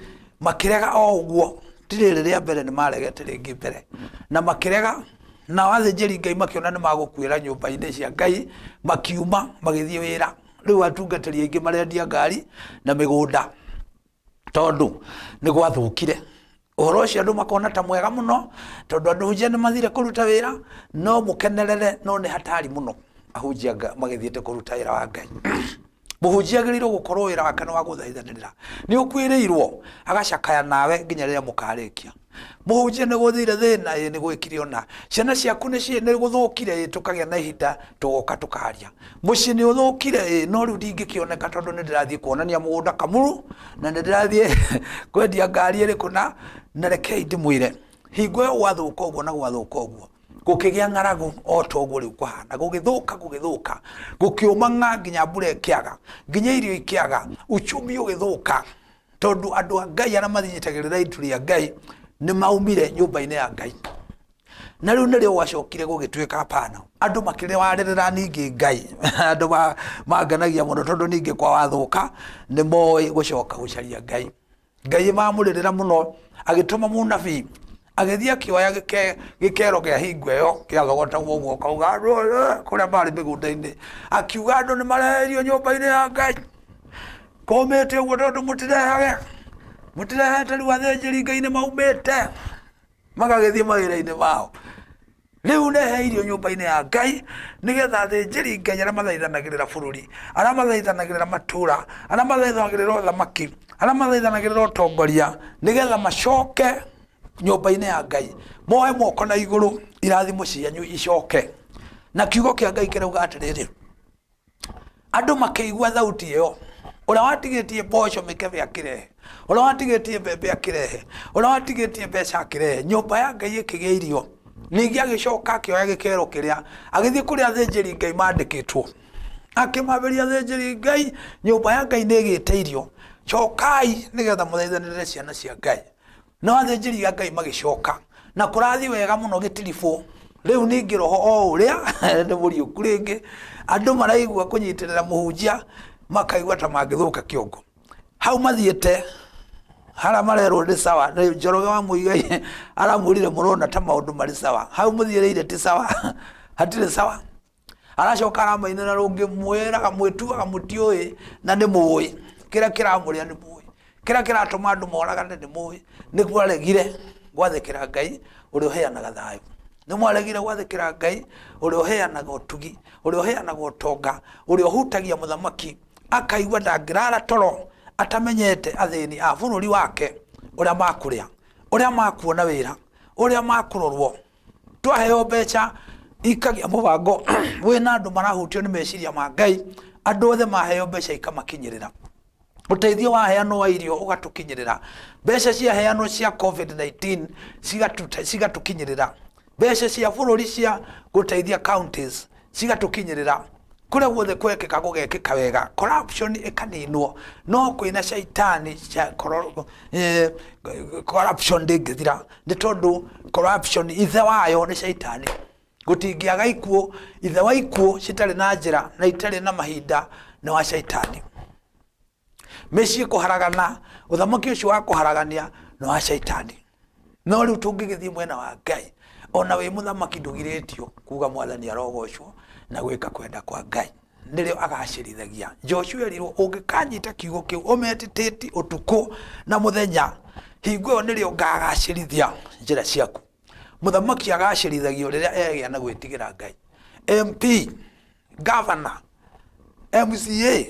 makĩrega o ũguo, ti rĩrĩ rĩa mbere nĩ maregete rĩngĩ mbere, na makĩrega, nao athĩnjĩri Ngai makĩona nĩ magũkuĩra nyũmba-inĩ cia Ngai, makiuma magĩthiĩ wĩra. Rĩu atungatĩri aingĩ marendia ngari na mĩgũnda tondũ nĩ gwathũkire. Ũhoro ũcio andũ makona ta mwega mũno tondũ andũ ahunjia nĩ mathire kũruta wĩra, no mũkenerere, no nĩ hatari mũno ahunjia magĩthiĩte kũruta wĩra wa Ngai. Mũhunjia agĩrĩirwo gũkorwo wĩra wake nĩ wa gũthaithanĩrĩra. Nĩ ũkuĩrĩirwo, agacakaya nawe nginya rĩrĩa mũkarĩkia. Mũhunjia nĩ gũthire thĩna, ĩ nĩ gwĩkire ũna. Ciana ciaku nĩ gũthũkire, ĩ tũkagĩa na ihinda tũgoka tũkaria. Mũciĩ nĩ ũthũkire, ĩ no rĩu ndingĩkĩoneka tondũ nĩ ndĩrathiĩ kuonania mũgũnda Kamuru, na nĩ ndĩrathiĩ kwendia ngari ĩrĩkũ na, na rekei ndĩmwĩre, hingo ĩyo gwathũka ũguo na gwathũka ũguo, gũkĩgĩa ng'aragu o ta ũguo rĩu kũhana, gũgĩthũka gũgĩthũka, gũkĩũma ng'a nginya mbura ĩkĩaga, nginya irio ikĩaga, uchumi ũgĩthũka, tondũ andũ a Ngai arĩa mathinyitagĩrĩra itu rĩa Ngai nĩ maumire nyũmba-inĩ ya Ngai. Na rĩu nĩrĩo gwacokire gũgĩtuĩka hapana, andũ makĩrĩwarĩrĩra ningĩ Ngai andũ manganagia mũno tondũ ningĩ kwa wathũka nĩ moĩ gũcoka gũcaria Ngai. Ngai mamũrĩrĩra mũno agĩtũma mũnabii agĩthiĩ akĩoya gĩkero kĩa hingo ĩyo kĩathogotagwo ũguo kauga andũ kũrĩa marĩ mĩgũnda-inĩ, akiuga andũ nĩ mareherio nyũmba-inĩ ya Ngai kũmĩte ũguo tondũ mũtirehage mũtirehete rĩu athĩnjĩri Ngai nĩ maumĩte magagĩthiĩ mawĩra-inĩ mao. Rĩu rehe irio nyũmba-inĩ ya Ngai, nĩgetha athĩnjĩri Ngai arĩa mathaithanagĩrĩra bũrũri, arĩa mathaithanagĩrĩra matũũra, arĩa mathaithanagĩrĩra ũthamaki, arĩa mathaithanagĩrĩra ũtongoria, nĩgetha macoke nyũmba-inĩ ya Ngai, moe moko na igũrũ, irathimo cianyu icoke. Na kiugo kĩa Ngai kĩrauga atĩrĩrĩ, Andũ makĩigua thauti ĩyo, ũrĩa watigĩtie mboco mĩkebe akĩrehe, ũrĩa watigĩtie mbembe akĩrehe, ũrĩa watigĩtie mbeca akĩrehe, nyũmba ya Ngai ĩkĩgĩa irio. Ningĩ agĩcoka akĩoya gĩkero kĩrĩa, agĩthiĩ kũrĩa athĩnjĩri Ngai mandĩkĩtwo, akĩmambĩria athĩnjĩri Ngai, nyũmba ya Ngai nĩ ĩgĩte irio, cokai nĩgetha mũthaithanĩrĩre ciana cia Ngai. No athĩnjĩri a Ngai magĩcoka, na kũrathiĩ wega mũno gĩtiribũ. Rĩu ningĩ roho o ũrĩa nĩ mũriũku rĩngĩ, andũ maraigua kũnyitĩrĩra mũhunjia makaigua ta mangĩthũka kĩongo. Hau mathiĩte harĩa marerwo nĩ sawa, nĩ Njoroge wa Muigai aramwĩrire mũrona ta maũndũ marĩ sawa, hau mũthiĩrĩire ti sawa, hatirĩ sawa. Aracoka aramainĩra rũngĩ mwĩraga mwĩtuaga mũtiũĩ na nĩ mũĩ kĩrĩa kĩramũrĩa nĩ mũĩ kĩrĩa kĩratũma andũ moragane nĩ mũĩ nĩ mwaregire gwathĩkĩra Ngai ũrĩa ũheanaga thayũ nĩ mwaregire gwathĩkĩra Ngai ũrĩa ũheanaga ũtugi ũrĩa ũheanaga ũtonga ũrĩa ũhutagia mũthamaki akaigua ndangĩrara toro atamenyete athĩni a bũrũri wake ũrĩa makũrĩa ũrĩa makuona wĩra ũrĩa makũrorwo. Twaheo mbeca ikagĩa mũbango wĩna andũ marahutio nĩ meciria ma Ngai, andũ othe maheo mbeca ikamakinyĩrĩra. Ũteithio waheanwo wa irio ũgatũkinyĩrĩra. Mbeca ciaheanwo cia COVID-19 cigatũkinyĩrĩra. Mbeca cia bũrũri cia gũteithia counties cigatũkinyĩrĩra. Kũrĩa guothe kwekĩka gũgekĩka wega, corruption ĩkaninwo. No kwĩna caitani corruption ndĩngĩthira nĩ tondũ corruption ithe wayo nĩ caitani. Gũtingĩaga ikuũ, ithe wa ikuũ citarĩ na njĩra na itarĩ na mahinda nĩ wa caitani. Mĩciĩ kũharagana, ũthamaki ũcio wa kũharagania nĩ wa caitani. No rĩu tũngĩgĩthiĩ mwena wa Ngai, ona wĩ mũthamaki ndũgirĩtio kuga mwathani arogocwo na gwĩka kwenda kwa Ngai. Nĩrĩo agacĩrithagia. Joshua erirwo ũngĩkanyita kiugo kĩu ũmetĩtĩti ũtukũ na mũthenya, hingo ĩyo nĩrĩo ngagacĩrithia njĩra ciaku. Mũthamaki agacĩrithagio rĩrĩa egĩa na gwĩtigĩra Ngai. MP, governor, MCA,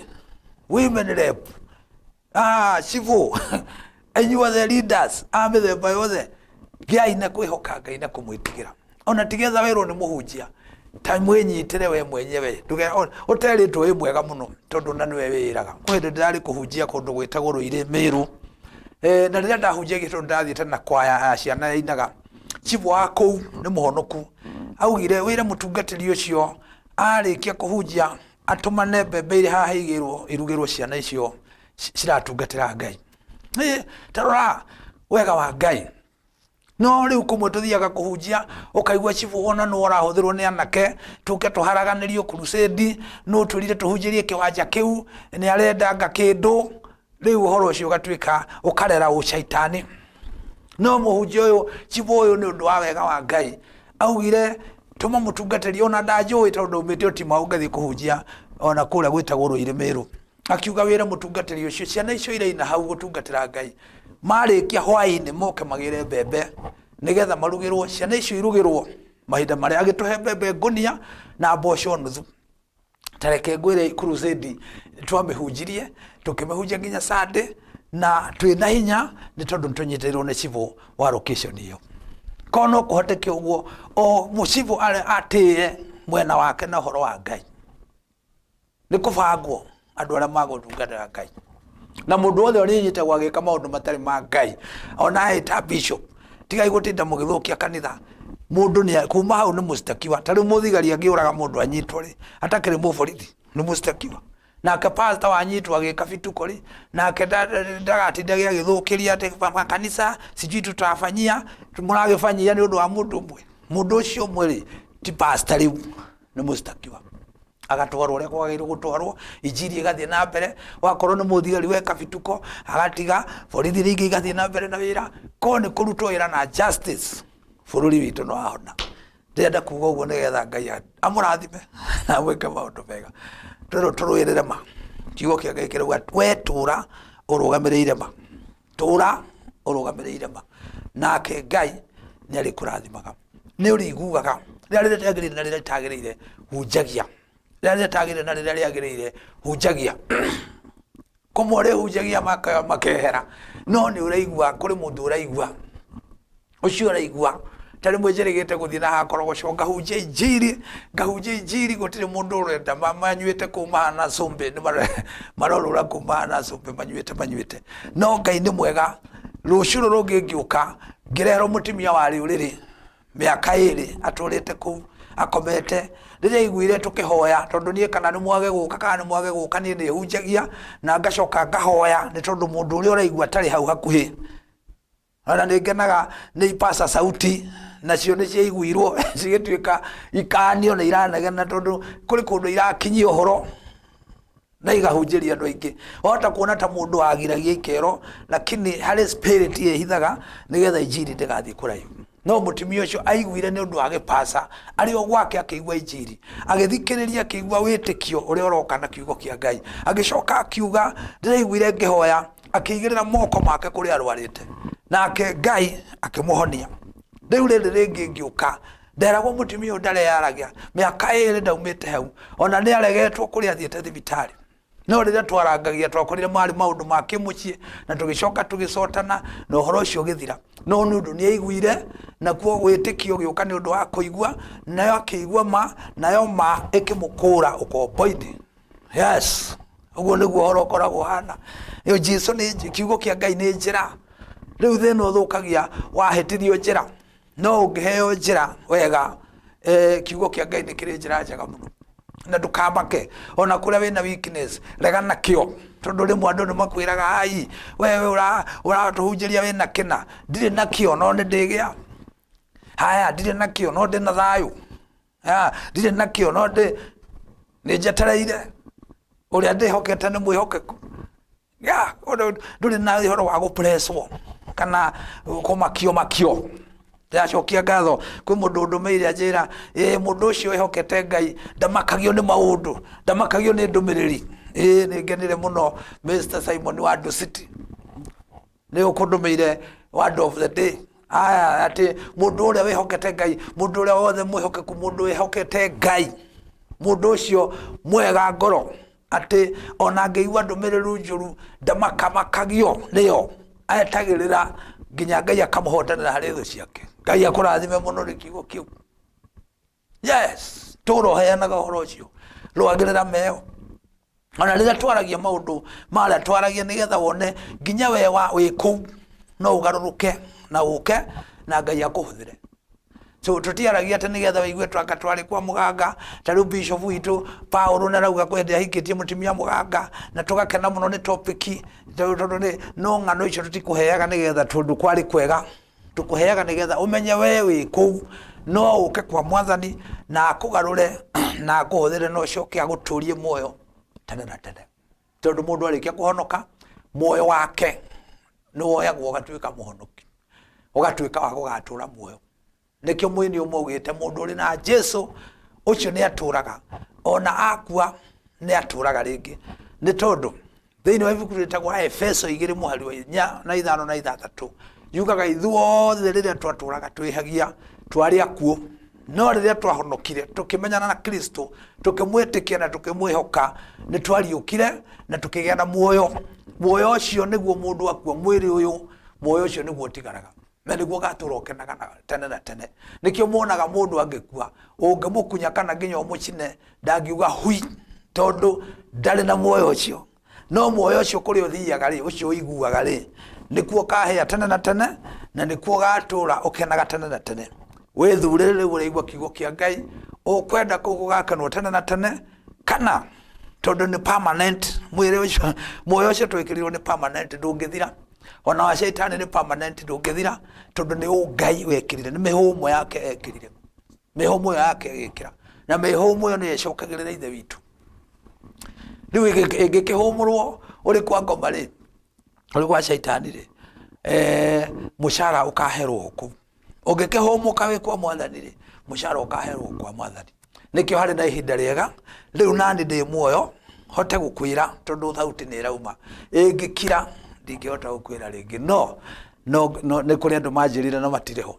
women rep, cibũ, inyuothe leaders a mĩthemba yothe, gĩai na kwĩhoka Ngai na kũmwĩtigĩra. Ona tigetha wĩrwo nĩ mũhunjia, ta mwĩnyitĩre we mwenyewe, ũterĩtwo wĩ mwega mũno tondũ na nĩwe wĩĩraga. Kwĩ hĩndĩ ndĩrarĩ kũhunjia kũndũ gwĩtagwo Rũirĩ Mĩrũ, na rĩrĩa ndahunjagia tondũ ndathiĩte na kwaya ya ciana yainaga, cibũ wa kũu nĩ mũhonoku, augire wĩre mũtungatĩri ũcio arĩkia kũhunjia atũmane mbembe irĩ haha igĩrwo irugĩrwo ciana icio ciratungatĩra Ngai. Ta rora wega wa Ngai. No rĩu kũmwe tũthiaga kũhunjia ũkaigua cibũ ona nũ ũrahũthĩrwo nĩ anake tũke tũharaganĩrio crusade, nũ ũtwĩrire tũhunjĩrie kĩwanja kĩu nĩ arenda anga kĩndũ. Rĩu ũhoro ũcio ũgatuĩka ũkarera ũcaitani. No mũhunjia ũyũ cibũ ũyũ nĩ ũndũ wa wega wa Ngai augire tũma mũtungatĩri ona ndanjũĩ tondũ ndaumĩte o Timau ngathiĩ kũhunjia ona kũrĩa gwĩtagwo Rũirĩ Mĩrũ. Akiuga wĩre mũtungatĩri ũcio ciana icio iraina hau gũtungatĩra Ngai marĩkia hwaĩ-inĩ moke magĩre mbembe nĩgetha marugĩrwo ciana icio irugĩrwo mahinda marĩa agĩtũhe mbembe ngũnia na mboco nuthu. Ta reke ngwĩre crusade twamĩhunjirie tũkĩmĩhunjia nginya Sunday na twĩna hinya nĩ tondũ nĩtũnyitĩrĩirwo nĩ cibũ wa location ĩyo. Korwo no kũhoteke ũguo o mũcibũ atĩe mwena wake na ũhoro wa Ngai. Nĩ kũbangwo andũ arĩa magũtungatĩra Ngai. Na mũndũ wothe ũrĩnyitagwo agĩka maũndũ matarĩ ma Ngai ona eĩta bishop, tigai gũtinda mũgĩthũkia kanitha. Mũndũ nĩ kuma hau nĩ mũcitakiwa. Ta rĩu mũthigari angĩũraga mũndũ anyitwo rĩ, atakĩrĩ mũborithi nĩ mũcitakiwa. Nake pastor wanyitwo agĩka bituko rĩ, nake ndagatindage agĩthũkĩria atĩ makanitha sijui tutafanyia, mũragĩbanyia nĩ ũndũ wa mũndũ ũmwe. Mũndũ ũcio ũmwe rĩ, ti pastor rĩu, nĩ mũcitakiwa. Agatwarwo ũrĩa kwagĩrĩirwo gũtwarwo, injiri ĩgathiĩ na mbere, wakorwo nĩ mũthigari weka bituko, agatiga, borithi iria ingĩ igathiĩ na mbere na wĩra, korwo nĩ kũrutwo wĩra na justice, bũrũri witũ nĩ wahona. Ndĩrenda kuga ũguo nĩgetha Ngai amũrathime na amwĩke maũndũ mega. Twerwo tũrũĩrĩre ma, kiugo kĩa Ngai kĩrauga we tũra ũrũgamĩrĩire ma, tũra ũrũgamĩrĩire ma, nake Ngai nĩ arĩkũrathimaga. Nĩ ũrĩiguaga. Rĩrĩa rĩtagĩrĩire na rĩrĩa rĩtagĩrĩire, hunjagia. Rĩrĩa rĩtagĩrĩire na rĩrĩa rĩagĩrĩire, hunjagia. Kũmwe ũrĩhunjagia makehera, no nĩ ũraigua kũrĩ mũndũ ũraigua, ũcio ũraigua. Ta rĩmwe njĩrĩgĩte gũthiĩ na hakorogoco ngahunjia injiri, ngahunjia injiri, gũtirĩ mũndũ ũrenda, manyuĩte kũu mahana cumbĩ, nĩ marorũra kũu mahana cumbĩ, manyuĩte, manyuĩte. No Ngai nĩ mwega, rũciũ rũrũ rũngĩ ngĩũka, ngĩreherwo mũtumia warĩ ũrĩrĩ, mĩaka ĩrĩ atũrĩte kũu akomete. Rĩrĩa aiguire tũkĩhoya, tondũ niĩ kana nĩ mwage gũka kana nĩ mwage gũka, niĩ nĩ hunjagia na ngacoka ngahoya, nĩ tondũ mũndũ ũrĩa ũraigua atarĩ hau hakuhĩ. Ona nĩ ngenaga nĩ ipasa sauti nacio nĩ ciaiguirwo cigĩtuĩka ikanio na iranegena, tondũ kũrĩ kũndũ irakinyia ũhoro na igahunjĩria andũ aingĩ. Wahota kuona ta mũndũ agiragia ikero, lakini harĩ spirit ĩhithaga nĩgetha injiri ndĩgathiĩ kũraihu. No mũtumia ũcio aiguire nĩ ũndũ wa gĩpasa, arĩ o gwake akĩigua injiri, agĩthikĩrĩria, akĩigua wĩtĩkio ũrĩa ũroka na kiugo kĩa Ngai. Agĩcoka akiuga, ndĩraiguire ngĩhoya, akĩigĩrĩra moko make kũrĩa arwarĩte, nake Ngai akĩmũhonia. Rĩu rĩrĩ rĩngĩ ngĩũka, nderagwo mũtumia ũyũ ndareyaragia, mĩaka ĩrĩ ndaumĩte hau, ona nĩ aregetwo kũrĩa athiĩte thibitarĩ. No rĩrĩa twarangagia twakorire marĩ maũndũ ma kĩmũciĩ, na tũgĩcoka tũgĩcotana na ũhoro ũcio ũgĩthira. No nĩ ũndũ nĩ aiguire, nakuo wĩtĩkio ũgĩũka nĩ ũndũ wa kũigua, nayo akĩigua ma, nayo ma ĩkĩmũkũra ũkombo-inĩ. Yes, ũguo nĩguo ũhoro ũkoragwo ũhana. Ĩyo Jesu nĩ kiugo kĩa Ngai nĩ njĩra. Rĩu thĩna ũthũkagia wahĩtithio njĩra. No ũngĩheo njĩra wega, kiugo kĩa Ngai nĩ kĩrĩ njĩra njega mũno. Na ndũkamake, ona kũrĩa wĩna weakness, regana nakĩo. Tondũ rĩmwe andũ nĩ makwĩraga, ai, we ũratũhunjĩria wĩna kĩna. Ndirĩ nakĩo, no nĩ ndĩgĩa. Haya, ndirĩ nakĩo, no ndĩna thayũ. Ndirĩ nakĩo, no nĩ njetereire. Ũrĩa ndĩhokete nĩ mwĩhokeku. Ya, ndũrĩ na ũhoro wa gũpresswo kana kũmakio makio. Ndĩracokia ngatho kwĩ mũndũ ũndũmĩire anjĩra, ĩ mũndũ ũcio wĩhokete Ngai ndamakagio nĩ maũndũ, ndamakagio nĩ ndũmĩrĩri. Ĩ nĩ ngenire mũno Mr Simon wa Dusit, nĩ ũkũndũmĩire word of the day. Aya, atĩ mũndũ ũrĩa wĩhokete Ngai, mũndũ ũrĩa wothe mwĩhokeku, mũndũ wĩhokete Ngai, mũndũ ũcio mwega ngoro, atĩ ona angĩigua ndũmĩrĩru njũru ndamakamakagio nĩyo, etagĩrĩra nginya Ngai akamũhotanĩra harĩ thũ ciake. Ngai akũrathime mũno nĩ kiugo kĩu. Yes, tũra ũheanaga ũhoro ũcio, rũagĩrĩra meo. Ona rĩrĩa twaragia maũndũ marĩa twaragia nĩgetha wone nginya we wĩ kũu no ũgarũrũke na ũke na Ngai akũhũthĩre. So tũtiaragia atĩ nĩgetha wĩigue twanga twarĩ kwa mũganga, ta rĩu bishop witũ Paul nĩ arauga kwĩ hĩndĩ ahikĩtie mũtumia mũganga, na tũgakena mũno nĩ topic, tondũ nĩ no ng'ano icio tũtikũheaga nĩgetha tondũ kwarĩ kwega, tũkũheaga nĩgetha ũmenye we wĩ kũu no ũke kwa mwathani na akũgarũre na akũhũthĩre na ũcoke agũtũrie muoyo tene na tene. Tondũ mũndũ arĩkia kũhonoka, muoyo wake nĩ woyagwo ũgatuĩka mũhonoki, ũgatuĩka wa gũgatũra muoyo. Nĩkĩo mũini ũmwe augĩte mũndũ ũrĩ na Jesu ũcio nĩ atũraga, ona akua nĩ atũraga rĩngĩ. Nĩ tondũ thĩinĩ wa ibuku rĩtagwo Efeso igĩrĩ mũhari wa inya na ithano na ithathatũ yugaga ithuothe rĩrĩa twatũraga twĩhagia twarĩ akuũ, no rĩrĩa twahonokire tũkĩmenyana na Kristo, tũkĩmwĩtĩkia na tũkĩmwĩhoka, nĩ twariũkire na tũkĩgĩa na muoyo. Muoyo ũcio nĩguo mũndũ akua mwĩrĩ ũyũ, muoyo ũcio nĩguo ũtigaraga na nĩguo ũgatũra ũkenaga na tene na tene. Nĩkĩo muonaga mũndũ angĩkua, ũngĩmũkunya kana nginya ũmũcine, ndangiuga hui, tondũ ndarĩ na muoyo ũcio. No muoyo ũcio kũrĩa ũthiaga rĩ, ũcio ũiguaga rĩ, nĩkuo ũkahĩa tene na tene, na nĩkuo ũgatũra ũkenaga tene na tene. Wĩthurĩre rĩu ũraigua kiugo kĩa Ngai, ũkwenda kũu gũgakenwo tene na tene, kana tondũ nĩ permanent, mwĩrĩ ũcio, muoyo ũcio twĩkĩrirwo nĩ permanent, ndũngĩthira. Ona wa caitani nĩ permanent, ndũngĩthira, tondũ nĩ ũngai wekĩrire, nĩ mĩhũmũ yake ekĩrire. Mĩhũmũ ĩyo yake ĩgĩkĩra, na mĩhũmũ ĩyo nĩyo ĩcokagĩrĩra Ithe witũ. Rĩu ĩngĩkĩhũmũrwo ũrĩ kwa ngoma rĩ, ũrĩ gwa caitani rĩ, mũcara ũkaherwo kũu. Ũngĩkĩhũmũka wĩ kwa mwathani rĩ, mũcara ũkaherwo kwa mwathani. Nĩkĩo harĩ na ihinda rĩega, rĩu nani ndĩ muoyo, hote gũkwĩra tondũ thauti nĩ ĩrauma. Ĩngĩkira, ndingĩhota gũkwĩra rĩngĩ. No, no, no, nĩ kũrĩ andũ manjĩrire na matirĩ ho.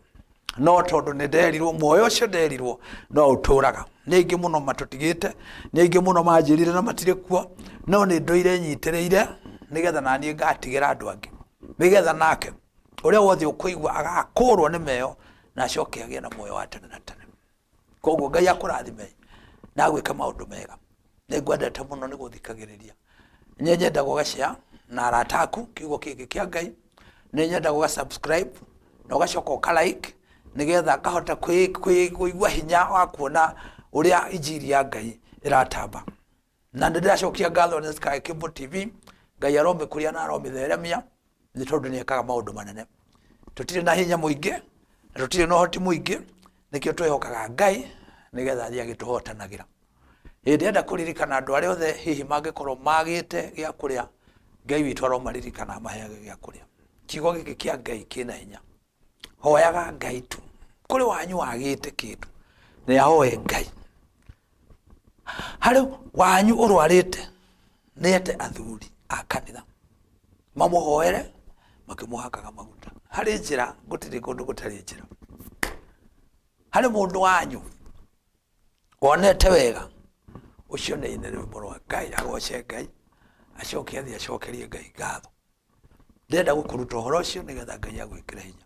No tondũ nĩ nderirwo muoyo ũcio nderirwo no ũtũraga. Nĩ aingĩ mũno matũtigĩte, nĩ aingĩ mũno manjĩrire na matirĩ kuo, no nĩ ndũire nyitĩrĩire nĩgetha naniĩ ngatigĩra andũ angĩ, nĩgetha nake ũrĩa wothe ũkũigua agakũrwo nĩ meyo na acoke agĩe na muoyo wa tene na tene. Koguo Ngai akũrathime na agwĩke maũndũ mega. Nĩ ngwendete mũno nĩ gũthikagĩrĩria. Nĩ nyendaga ũga share na arata aku kiugo gĩkĩ kĩa Ngai. Nĩ nyendaga ũga subscribe na ũgacoka ũka like nĩgetha ngahota kũigua hinya wa kuona ũrĩa injiri ya Ngai ĩratamba. Na nĩ ndĩracokia ngatho nĩ Sky Cable TV. Ngai aromĩkũria na aromĩtheremia nĩ tondũ nĩ ekaga maũndũ manene. Tũtirĩ na hinya mũingĩ na tũtirĩ na ũhoti mũingĩ, nĩkĩo twĩhokaga Ngai nĩgetha athiĩ agĩtũhotanagĩra. Ĩ ndĩrenda kũririkana andũ arĩa othe hihi mangĩkorwo magĩte gĩa kũrĩa, Ngai witũ aromaririkana amaheage gĩa kũrĩa. Kiugo gĩkĩ kĩa Ngai kĩna hinya. Hoyaga Ngai tu. Kũrĩ wanyu wagĩte kĩndũ, nĩ ahoe Ngai. Harĩ wanyu ũrwarĩte, nĩ ete athuri a kanitha mamũhoere makĩmũhakaga maguta. Harĩ njĩra, gũtirĩ kũndũ gũtarĩ njĩra. Harĩ mũndũ wanyu wonete wega, ũcio nĩ aine rwĩmbo rwa Ngai, agoce Ngai, acoke athiĩ acokerie Ngai ngatho. Ndĩrenda gũkũruta ũhoro ũcio nĩgetha Ngai agwĩkĩre hinya.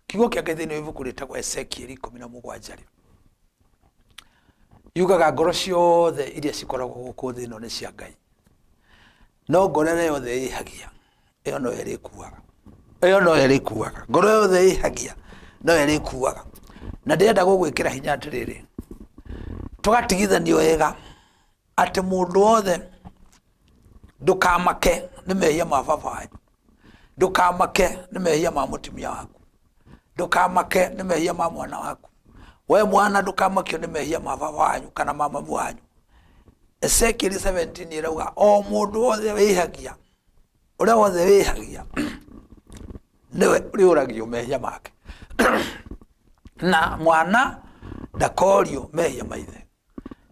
Kiugo kĩa Ngai thĩinĩ wa ibuku rĩtagwo Ezekieli 17 rĩ, yugaga ngoro ciothe iria cikoragwo gũkũ thĩ ĩno nĩ cia Ngai, no ngoro ĩrĩa yothe ĩhagia ĩyo noyo ĩrĩkuaga, ĩyo noyo ĩrĩkuaga. Ngoro yothe ĩhagia noyo ĩrĩkuaga. Na ndĩrenda gũgwĩkĩra hinya atĩrĩrĩ, tũgatigithanio wega atĩ mũndũ wothe ndũkamake nĩ mehia ma baba wanyu, ndũkamake nĩ mehia ma mũtumia waku, ndũkamake nĩ mehia ma mwana waku. We mwana ndũkamakio nĩ mehia ma baba wanyu kana ma mamu wanyu. Ezekiel 17 ĩrauga o mũndũ wothe wĩhagia, ũrĩa wothe wĩhagia nĩwe ũrĩũragio mehia make. Na mwana ndakorio mehia ma ithe,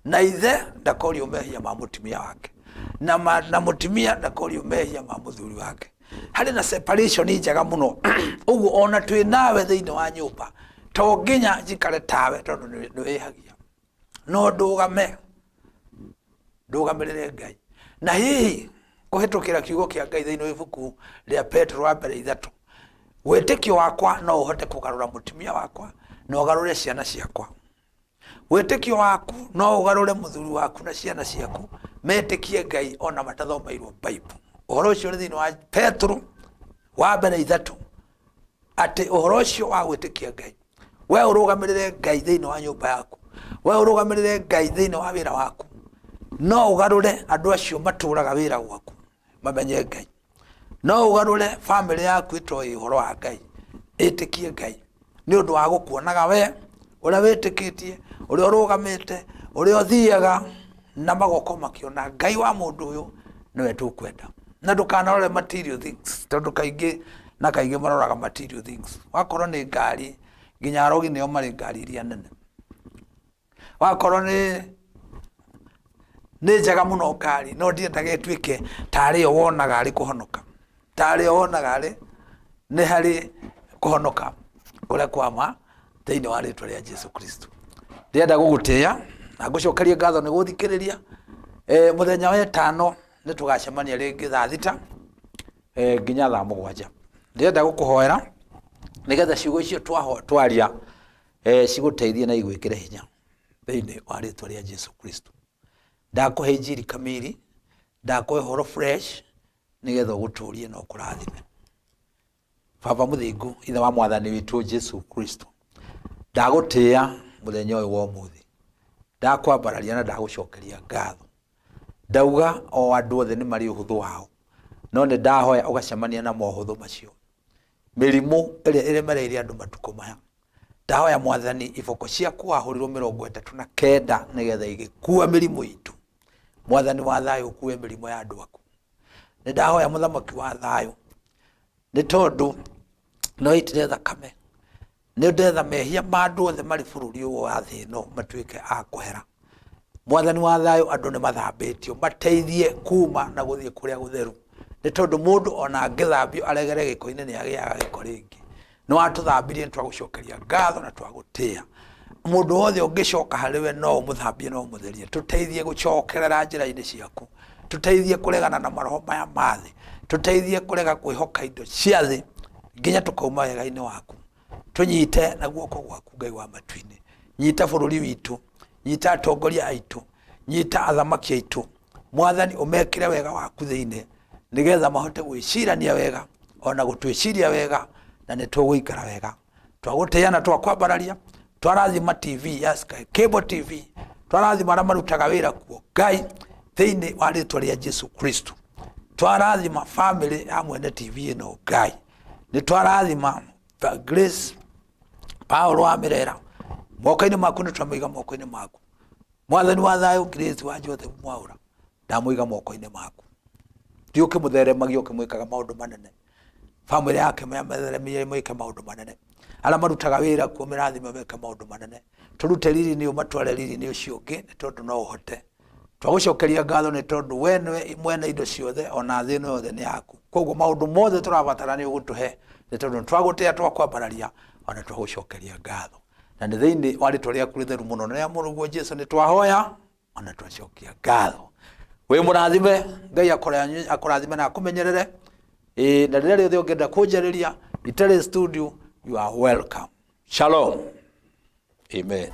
na ithe ndakorio mehia ma mũtumia wake, na mũtumia ndakorio mehia ma mũthuri wake. Harĩ na separation njega mũno. Ũguo ona twĩ nawe thĩinĩ wa nyũmba, to nginya njikare tawe tondũ nĩ wĩhagia, no ndũgame, ndũgamĩrĩre Ngai. Na hihi kũhĩtũkĩra kiugo kĩa Ngai thĩinĩ wa ibuku rĩa Petero wa mbere 3, wĩtĩkio wakwa no ũhote kũgarũra mũtumia wakwa na ũgarũre ciana ciakwa. Wĩtĩkio waku no ũgarũre mũthuri waku na ciana ciaku metĩkie Ngai ona matathomeirwo Bible. Ũhoro ũcio ũrĩ thĩinĩ wa Petero wa mbere 3, atĩ ũhoro ũcio wa gwĩtĩkia Ngai, we ũrũgamĩrĩre Ngai thĩinĩ wa nyũmba yaku, we ũrũgamĩrĩre Ngai thĩinĩ wa wĩra waku, no ũgarũre andũ acio matũraga wĩra gwaku mamenye Ngai. No ũgarũre bamĩrĩ yaku ĩtoĩ ũhoro wa Ngai ĩtĩkie Ngai nĩ ũndũ wa gũkuonaga we ũrĩa wĩtĩkĩtie, ũrĩa ũrũgamĩte, ũrĩa ũthiaga, na magoka makĩona Ngai wa mũndũ ũyũ nĩwe tũkwenda. Na ndũkanarore material things, tondũ kaingĩ na kaingĩ maroraga material things. Wakorwo nĩ ngari, nginya arogi nĩo marĩ ngari iria nene. Wakorwo nĩ njega mũno ngari, no ndiendaga ĩtuĩke tarĩ yo wonaga arĩ kũhonoka, tarĩ yo wonaga arĩ nĩ harĩ kũhonoka kũrĩa kwa ma thĩinĩ wa rĩtwa rĩa Jesu Kristo. Ndĩrenda gũgũtĩĩa na ngũcokerie ngatho nĩ gũthikĩrĩria. Mũthenya wa ĩtano nĩ tũgacemania rĩngĩ thaa 6 nginya thaa 7. Ndĩrenda gũkũhoera nĩgetha ciugo icio twaria cigũteithie na igwĩkĩre hinya thĩinĩ wa rĩtwa rĩa Jesu Kristo. Ndakũhe injiri kamiri, ndakũhe ũhoro fresh nĩgetha ũgũtũrie na ũkũrathime. Baba mũthingu, ithe wa mwathani witũ Jesu Kristo, ndagũtĩĩa mũthenya ũyũ wa ũmũthĩ, ndakwambararia na ndagũcokeria ngatho. Ndauga o andũ othe nĩ marĩ ũhũthũ wao, no nĩ ndahoya ũgacemania na mohũthũ macio. Mĩrimũ ĩrĩa ĩremereire andũ matukũ maya, ndahoya mwathani iboko ciaku wahũrirwo 39 nĩgetha igĩkua mĩrimũ itũ. Mwathani wa thayũ ũkue mĩrimũ ya andũ aku. Nĩ ndahoya mũthamaki wa thayũ, nĩ tondũ no itire thakame, nĩ ndetha mehia ma andũ othe marĩ bũrũri ũyũ wa thĩ ĩno matuĩke a kũhera. Mwathani wa thayũ, andũ nĩ mathambĩtio, mateithie kuma na gũthiĩ kũrĩa gũtheru, nĩ tondũ mũndũ ona angĩthambio aregere gĩko-inĩ nĩ agĩaga gĩko rĩngĩ. Nĩ watũthambirie, nĩ twagũcokeria ngatho na twagũtĩa. Mũndũ wothe ũngĩcoka harĩ we no ũmũthambie, no ũmũtherie. Tũteithie gũcokerera njĩra-inĩ ciaku, tũteithie kũregana na maroho maya ma thĩ, tũteithie kũrega kwĩhoka indo cia thĩ nginya tũkauma wega-inĩ waku. Tũnyite na guoko gwaku, Ngai wa matu-inĩ. Nyita bũrũri witũ, nyita atongoria aitũ, nyita athamaki aitũ, Mwathani, ũmekĩre wega waku thĩinĩ nĩgetha mahote gwĩcirania wega ona gũtwĩciria wega, na nĩ tũgũikara wega. Twagũtĩĩa na twakwambararia. Twarathima TV ya Sky Cable TV, twarathima arĩa marutaga wĩra kuo, Ngai, thĩinĩ wa rĩtwa rĩa Jesu Kristo. Twarathima famĩlĩ ya mwene TV ĩno, Ngai. Nĩ twarathima Grace Paulo wa Mirera moko-inĩ maku, nĩ twamũiga moko-inĩ maku. Mwathani wa thayũ, Grace wa Joseph Mwaura, ndamũiga moko-inĩ maku. Thiĩ ũkĩmũtheremagia, ũkĩmwĩkaga maũndũ manene. Bamĩrĩ yake mĩtheremie, mwĩke maũndũ manene. Arĩa marutaga wĩra kuo, mĩrathime, meke maũndũ manene. Tũrute riri nĩ ũmatware riri nĩ ũcio ũngĩ, nĩ tondũ no ũhote. Twagũcokeria ngatho nĩ tondũ we nĩwe mwene indo ciothe, ona thĩ ĩno yothe nĩ yaku. Koguo maũndũ mothe tũrabatara nĩ ũgũtũhe, nĩ tondũ nĩ twagũtĩa, twakwambararia, ona twagũcokeria ngatho. Na nĩ thĩinĩ wa rĩtwa rĩaku rĩtheru mũno na rĩa mũrũguo Jesu nĩ twahoya ona twacokia ngatho. Wĩ mũrathime, Ngai akũrathime na akũmenyerere. Ĩĩ, na rĩrĩa rĩothe ũngĩenda kũnjarĩria itarĩ studio, you are welcome. Shalom, amen.